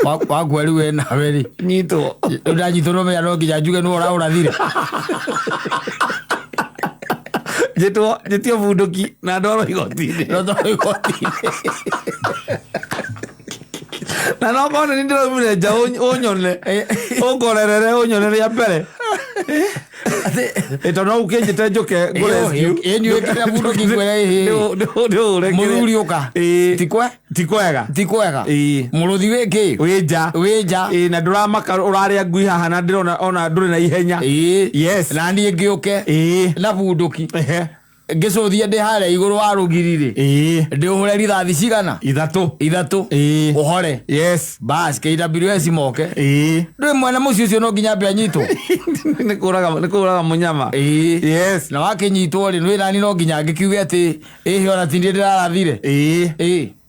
Wakua rĩu we nawe rĩ. Nyitwo. Rĩu ndanyitwo no menya no nginya njuge nĩwe ũraũrathire. Njĩtwo, njĩtio bunduki na ndwarwo igoti-inĩ. Na ndwarwo igoti-inĩ. Na no korwo nĩ ndĩraumire nja ũnyone. Ũngorerere ũnyone rĩa mbere. Tondũ no ũkĩnjĩte njũke ngũ rescue. Ĩ, nĩ wĩkĩre bunduki ngwĩre, ĩ, ĩ. Nĩ ũrekire. Mũthuri ũka. Ti kwe? Ti kwega. Ti kwega. Mũrũthi wĩ kĩ? Wĩ nja. Wĩ nja. Na ndũramaka ũrarĩa ngui haha na ndĩrona ona ndũrĩ na ihenya. Na niĩ ngĩũke. Na bunduki. Ngĩcũthie ndĩ harĩa igũrũ wa rũgiri rĩ. Ndĩũhũre rithathi cigana? 3. 3. Ũhore. Bas, KWS moke. Ndũĩ mwene mũciĩ ũcio no nginya ambe anyitwo. Nĩ kũraga mũnyama. Na wakĩnyitwo rĩ, nĩ nani no nginya ngĩkiuge atĩ ĩhĩ ona ti niĩ ndĩrarathire.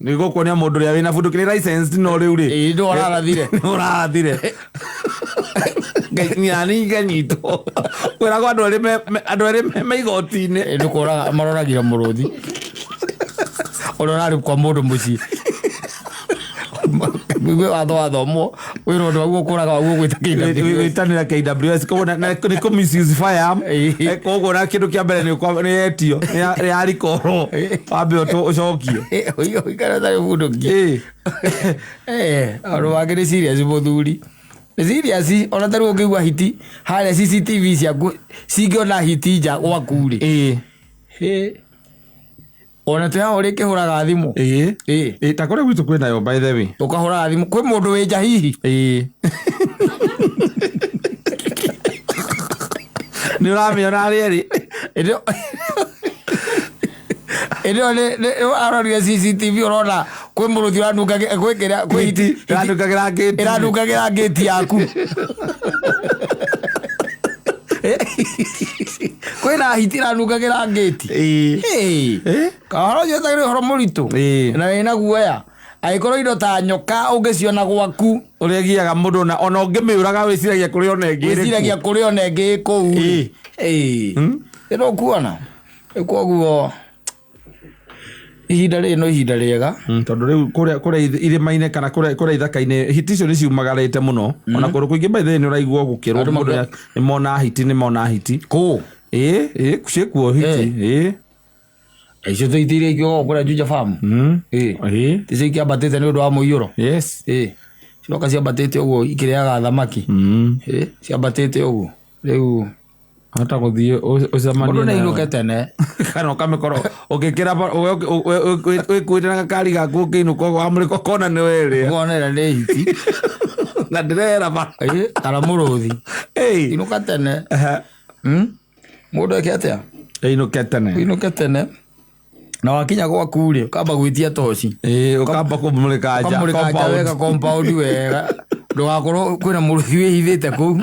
Nĩ gũkuonia mũndũ ũrĩa wĩna bunduki nĩ licensed no rĩu rĩ. Nĩ ũrarathire. Nĩ ũrarathire. Nani nganyitwo. Kwĩragwo andũ erĩ andũ erĩ me igoti-inĩ. Nĩ kũraga maroragire mũrũthi. Ũrĩa ũrarĩ kwa mũndũ mũciĩ. Wĩigue watho wathomwo, wĩra ũndũ waguo ũkũraga waguo gwĩta KWS. Gwĩtanĩra KWS, koguo na nĩ kũ misuse firearm. Koguo na kĩndũ kĩa mbere nĩ yetio, nĩ ya rikorwo. Wambe ũcokie. Ũikare ũtarĩ bunduki. Ũndũ wangĩ nĩ serious mũthuri. Nĩ serious, ona ta rĩu ũngĩigua hiti, harĩa CCTV ciaku cingĩona hiti nja gwaku rĩ. Ona twĩ haha ũrĩkĩhũraga thimũ. Ta kũrĩa gwitũ kwĩnayo by the way. Ũkahũraga thimũ. Kwĩ mũndũ wĩ nja hihi? Nĩ ũramĩona arĩ erĩ. Ĩndĩ ĩyo arorire CCTV ũrona kwĩ mũrũthi ũranungagĩra gwĩ kĩrĩa kwĩ hiti Ĩranungagĩra ngĩti. Ĩranungagĩra ngĩti yaku. Kwĩna hiti ĩranungagĩra ngĩti. Ĩĩ. Hey. Eh? Kahoro ũcio wĩtagĩrwo ũhoro mũritũ Ĩĩ. na wĩna guoya angĩkorwo indo ta nyoka ũngĩciona gwaku. Ũrĩa ĩgiaga mũndũ ona ũngĩmĩũraga wĩciragia kũrĩ ona ĩngĩ ĩrĩ Wĩciragia kuo. kũrĩ ona ĩngĩ ĩ kũu. Ĩĩ. Ĩĩ. Ĩno ũkuona. Rĩu koguo ihinda rĩrĩ no ihinda rĩega. Tondũ rĩu kũrĩa irĩma-inĩ kana kũrĩa ithaka-inĩ hiti icio nĩ ciumagarĩte mũno ona kũndũ kũingĩ by the way nĩ ũraigua gũkĩrwo Andũ mũndũ nĩ mona hiti nĩ mona hiti. Kũ? Ĩĩ ĩĩ ciĩkuo hiti ĩĩ. Icio tå itiria ikiuga kũrĩa Juja Farm. Ĩĩ. Ĩĩ. Ticio ikĩambatĩte nĩ ũndũ wa mũiyũro. Yes. Ĩĩ. Ciroka ciambatĩte ũguo ikĩrĩaga thamaki. Ĩĩ, ciambatĩte ũguo. Rĩu Hota gũthiĩ ũcemanie mũndũ nĩ nayo. ainũke tene. Kana ũkamĩkorwo ũgĩkĩra wĩkuĩte na gakari gaku ũkĩinũka ũguo wamũrĩka ũkona nĩ werĩa. Ũkona ĩrĩa nĩ hiti. Na ndĩrera ba. Ĩĩ, kana mũrũthi. Ĩĩ. Inũka tene. Aha. Mũndũ eke atĩa? Ĩinũke tene. Inũke tene. Na wakinya gwaku rĩ, ũkamba gwĩtia toci. Ĩĩ, ũkamba kũmũrĩka nja. Ũkamũrĩka nja compound. wega compound wega. Ndũgakorwo kwĩna mũrũthi wĩhithĩte kũu.